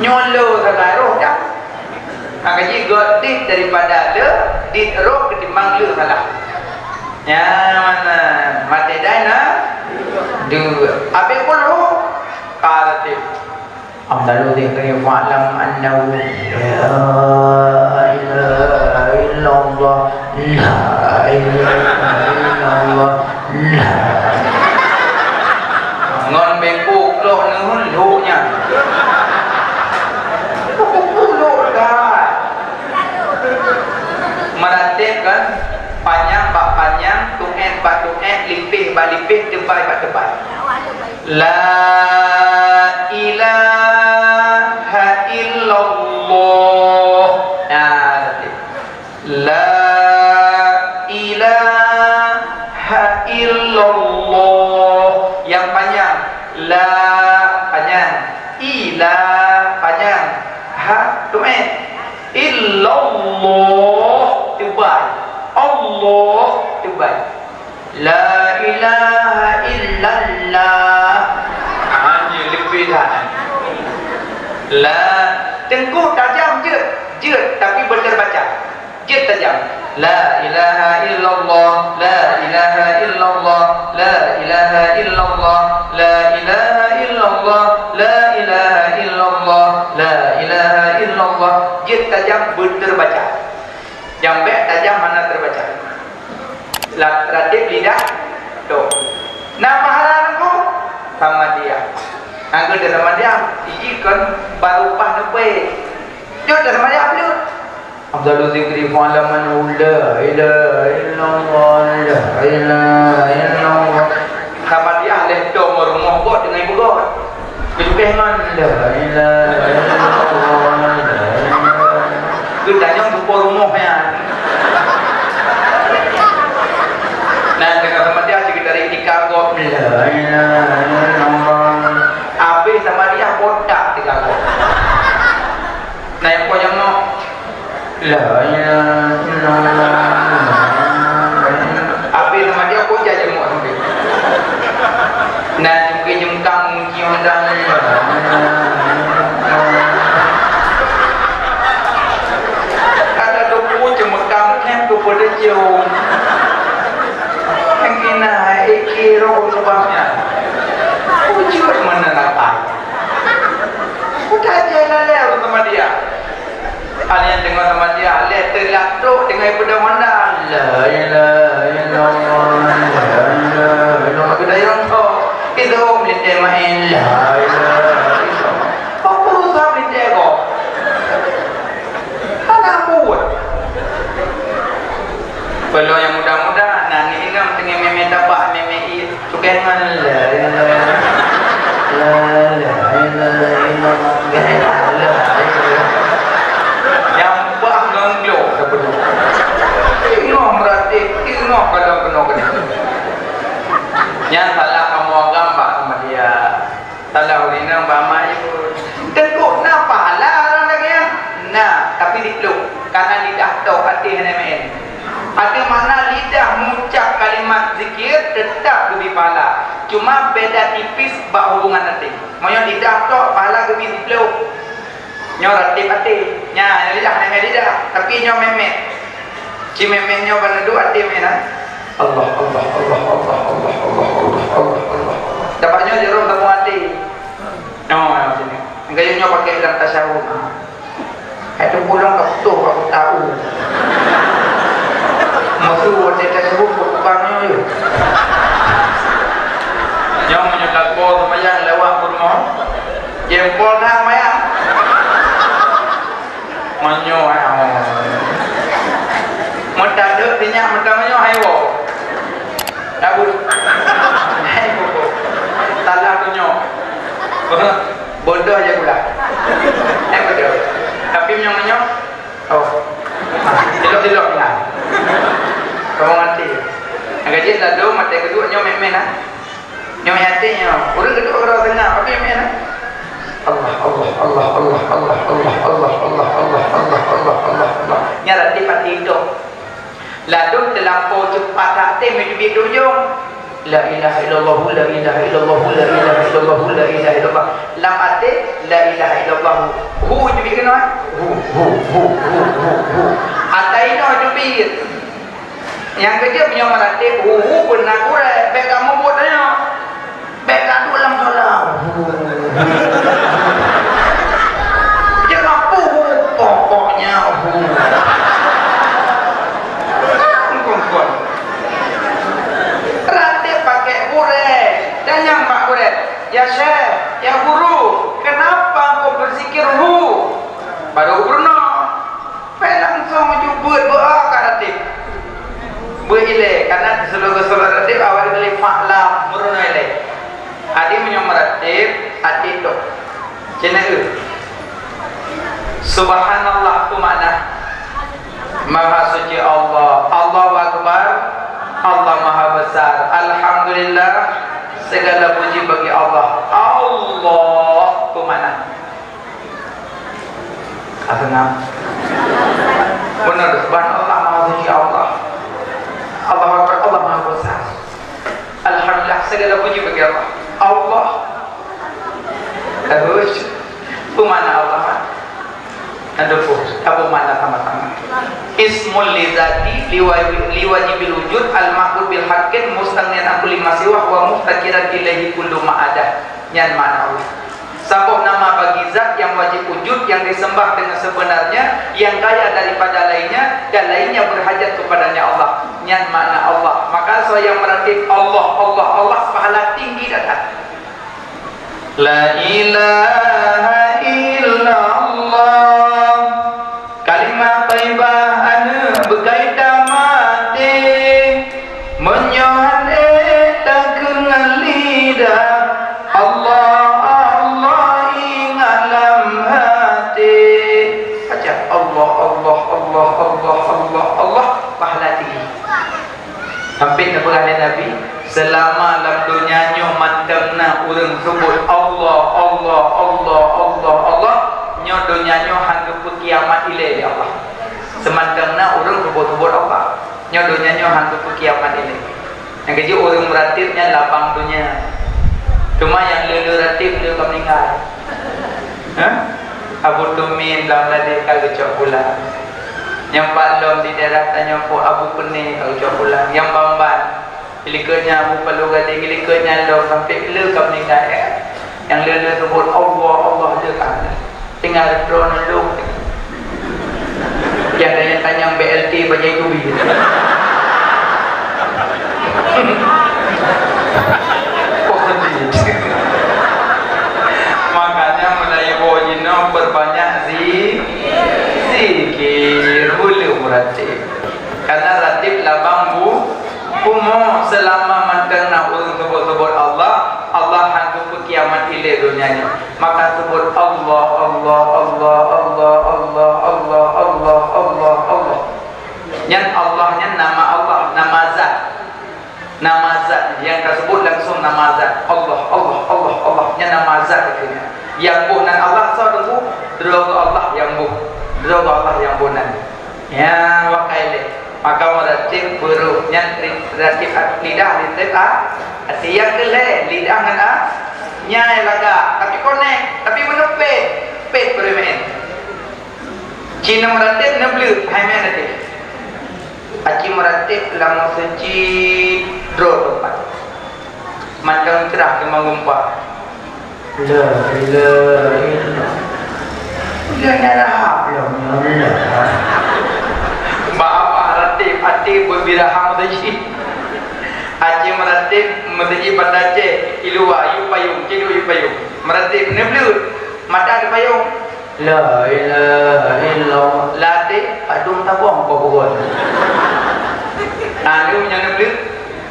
nyoe le sagai roh dah. Maka jih gét dit daripada le, dit roh ketimbang le salah. Nyan mana maté dai na dua. Habéh pun roh, ka ratéb. Afdalu dzikri fa'lam annahu la ilaha illallah, la ilaha illallah, la. Ngon bengkok lok neuhun lok nyan. Lok dah. Meuratéb kan, panyang bak panyang, tuét bak tuét, lipéh bak lipéh, teubai bak teubai. La ilaha illallah. Nah, la ilaha illallah. Yang panjang, la panjang, ila panjang, ha tuét. Illallah teubai. Allah teubai. La ilaha illallah. Ha, ni lebih lah. La, teungku tajam jeuet, jeuet tapi beuteubaca. Jeuet tajam. La ilaha illallah, la ilaha illallah, la ilaha illallah, la ilaha illallah, la ilaha illallah, la ilaha illallah. Jeuet tajam beuteubaca. Nyang bék tajam hana teubaca. Lat-, ratéb lidah, toh. Na pahala nangku? Samadiyah. Nangku di samadiyah, iji kon baru pah neupée. Jeuet dah seumayang bleuet. Afdalu zikri fa'laman la ilaha illallah, la ilaha illallah. Seumayang lhèe thôn rumoh gob deungon ibu gob. Keujukeh ngon la ilaha illallah, la ilaha illallah. Geutanyong keupeue rumoh nyan. Nah, teungoh seumayang cit geutarék tika gob, la ilaha illallah. Abéh seumayang botak tika gob. Nah, nyang po nyang mo, la ilaha illallah. Abéh seumayang po jak jeuet mo sampoe. Nah, cukée jeuet kang muji Honda. Kada dopo ceumeukang khem keu peudeucong. Nyang kina hai ék roh lubangnya. Ujot meunan akai. Udah jai lalée ureueng seumayang. Hana nyang teungoh seumayang, lé teulat trok teungoh ipeudong Honda. La ilaha illallah, la ilaha illallah. Geudayong tho. Itu meulintèe maén. La ilaha illallah. Apa urusan meulintèe kok? Hana buet. Peulom nyang muda-muda, na ni inong teungoh mè-mè tabak, mè-mè ié. Cukée ngon la ilaha, la ilaha illallah, la ilaha illallah. Nyang bah ngon glok sapeue. Ingoh meuratéb, ingoh kadang keunoe keudéh. Nyan salah kamoe agam bak seumayang. Salah ureueng inong bak mak yue. Teungku, na pahala ureueng lagèe nyan? Na, tapi diplueng. Karena lidah tok, até hana meu'en. Até makna lidah meuucap kalimat zikir teutap geubri pahala. Cuma beda tipis bak hubungan até. Meunyoe lidah tok, pahala geubri siploh. Nyoe ratéb até. Nya, lidah, mè-mè lidah. Tapi nyoe mè-mè. Ci mè-mè nyoe ban duek até mè na. Allah, Allah, Allah. Dapat nyoe jaroe sambông até. Nyoe, nyoe sini. Engka nyoe pakai dalam tasawuf. Hai tu pulang ka putôh, ka putôh. Musu watèe tasawuf, ka putôh nyoe. Nyoe meunyoe lakoe seumayang lewat peurumoh. Jempol na seumayang. Meunyoe, eh, oh. Meutadeuek sinyak meutanyoe hai woe. Tabu. Hai woe. Salah tu nyoe. Bodoh je pula. Eh, bodoh. Tapi meunyoe-meunyoe, oh. Silok-silok lah. Kamu ngerti. Agak jih lalu mata kedua nyoe meh-meh lah. Nyoe yatim nyoe, ureueng geudong uroe teungoh, tapi nyoe na. Allah, Allah, Allah. Nyan ratéb até idong. Ladôm teulampau cepat até meuteubiet di ujong. La ilaha illallah, la ilaha illallah, la ilaha illallah, la ilaha illallah. Lam até, la ilaha illallah. Hu teubiet keunoe. Hu, hu, hu. Ata inoe teubiet. Nyang keujeuet meunyoe meuratéb, hu-hu beuna gurèe, bèk kamoe buet nyoe. Bèk ka duek lam sola. Jeuet mampu hu, pokoknya hu. Kon-kon. Ratéb pakèk gurèe, tanyong bak gurèe, "Ya Syekh, ya Guru, kenapa engkau berzikir hu?" Baru peurunoe. Pèh langsông ju beuet beu-a ka ratéb. Beuet ilèe, karena seuleusoe ratéb awai geutulèe fa'lam, meurunoe ilèe. Adak meunyoe meuratéb, até tok. Cina eu. Subhanallah, peue makna? Maha suci Allah. Allahu Akbar. Allah Maha Besar. Alhamdulillah. Segala puji bagi Allah. Allah, peue makna? Asana. Benar, subhanallah, maha suci Allah. Allahu Akbar, Allah Maha Besar. Alhamdulillah, segala puji bagi Allah. Allah. Terus, peue makna Allah? Aduh, apa makna sama-sama? Ismul li dzati, liwa-, liwajibil wujud, al-ma'bud bil haqqin, mustaghniyan an kulli ma siwah, wa muftaqiran ilaihi kullu ma adah. Nyan makna Allah. Saboh nama bagi zat yang wajib wujud, yang disembah dengan sebenarnya, yang kaya daripada lainnya, dan lainnya berhajat kepadanya Allah. Nyan makna Allah. Maka soe nyang meuratéb Allah, Allah, Allah, pahala tinggi gata. La ilaha illallah. Ureuëng seubut Allah, Allah, Allah, Allah, Allah, nyoe donya nyoe han geupeukiamat ilée lé Allah. Seumantong na ureuëng seubut-seubut Allah, nyoe donya nyoe han geupeukiamat ilée. Nyang keujeuet ureuëng meuratéb nyan labang donya. Teuma nyang le-le ratéb le ka meuninggai. Hah? Abu Tumin lam ladé ka geucok pulang. Nyang pat lom di daerah Tanjong Pok Abu Peuné ka geucok pulang. Nyang ban-ban. Ilikot nyan Abu Palu Gadeng, ilikot nyan lom sampoe le ka meuninggai, eh. Nyang le-le seubut Allah, Allah je ka. Tinggai droeneuh lom. Nyang tanyong-tanyong B L T bajai kubi. Oh, sedih. Makanya mulai boh jinoe perbanyak zi-, zikir, bulu meuratéb. Karena ratéb labang bu-, bumoe, seulama mantong na ureuëng seubut-seubut Allah, Allah han geupeukiamat ilée donya nyoe. Maka seubut Allah, Allah, Allah. Nyan Allah nyan nama Allah, nama zat. Nama zat nyang ka seubut langsung nama zat. Allah, Allah, Allah, Allah. Nyan nama zat geuh nyan. Nyang boh nan Allah, soe teungku? Droe geuh Allah nyang boh. Droe geuh Allah nyang boh nan. Ya, wakai lé. Maka meuratéb beurôh nyan ri-, ratéb at-, lidah, ratéb a-, até. Nyang keu lhée, lidah ngon a-, nyang lagak, tapi konek, tapi meuneupét, pét peureumeuen. Ci neumeuratéb neubleuet, hai meunan até. Aci meuratéb lam meuseujid droe teumpat. Mantong cerah keumanggumpa. La ilaha illallah. Dia nyarap lom, ya Allah. Bak apa ratéb até beubirahang meuseujid. Aci meuratéb meuseujid Banda Aceh, iluwa, yue payong, ciduk yue payong. Meuratéb neubleuet, mata di payong. La ilaha illallah. Ladé padum tabong kau bugon. Nah, lu meunyoe neubleuet.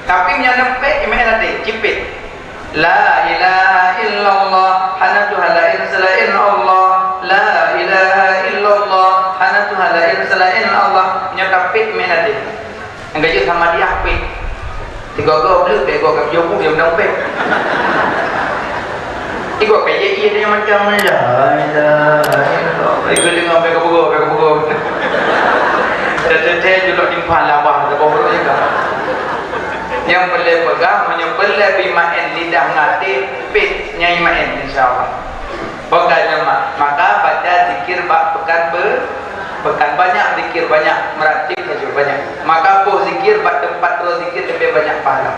Tapi meunyoe neupét, imé ladé, cipét. La ilaha illallah, hana Tuhan laén seulaén Allah. La ilaha illallah, hana Tuhan laén seulaén Allah. Meunyoe tapét, imé ladé. Nyang ka jeuet sama diah pét. Tiga-tiga bleuet, bèk gob ka piôh bu, nyang meudong pét. Tiga ka ié-ié, dia macam, la ilaha illallah. Tiga deungoe, bèk ka peugoe, bèk ka peugoe. Teuteutée julok timphan labah, teuboh brok juga. Nyang peureulèe peugah, meunyoe peureulèe pih maén lidah ngon até, pét nyang maén, insya Allah. Peugah jamaah, maka baca zikir bak peukan be-, peukan banyak, zikir banyak, meuratéb laju banyak. Maka boh zikir bak teumpat droe zikir leubeh banyak pahala.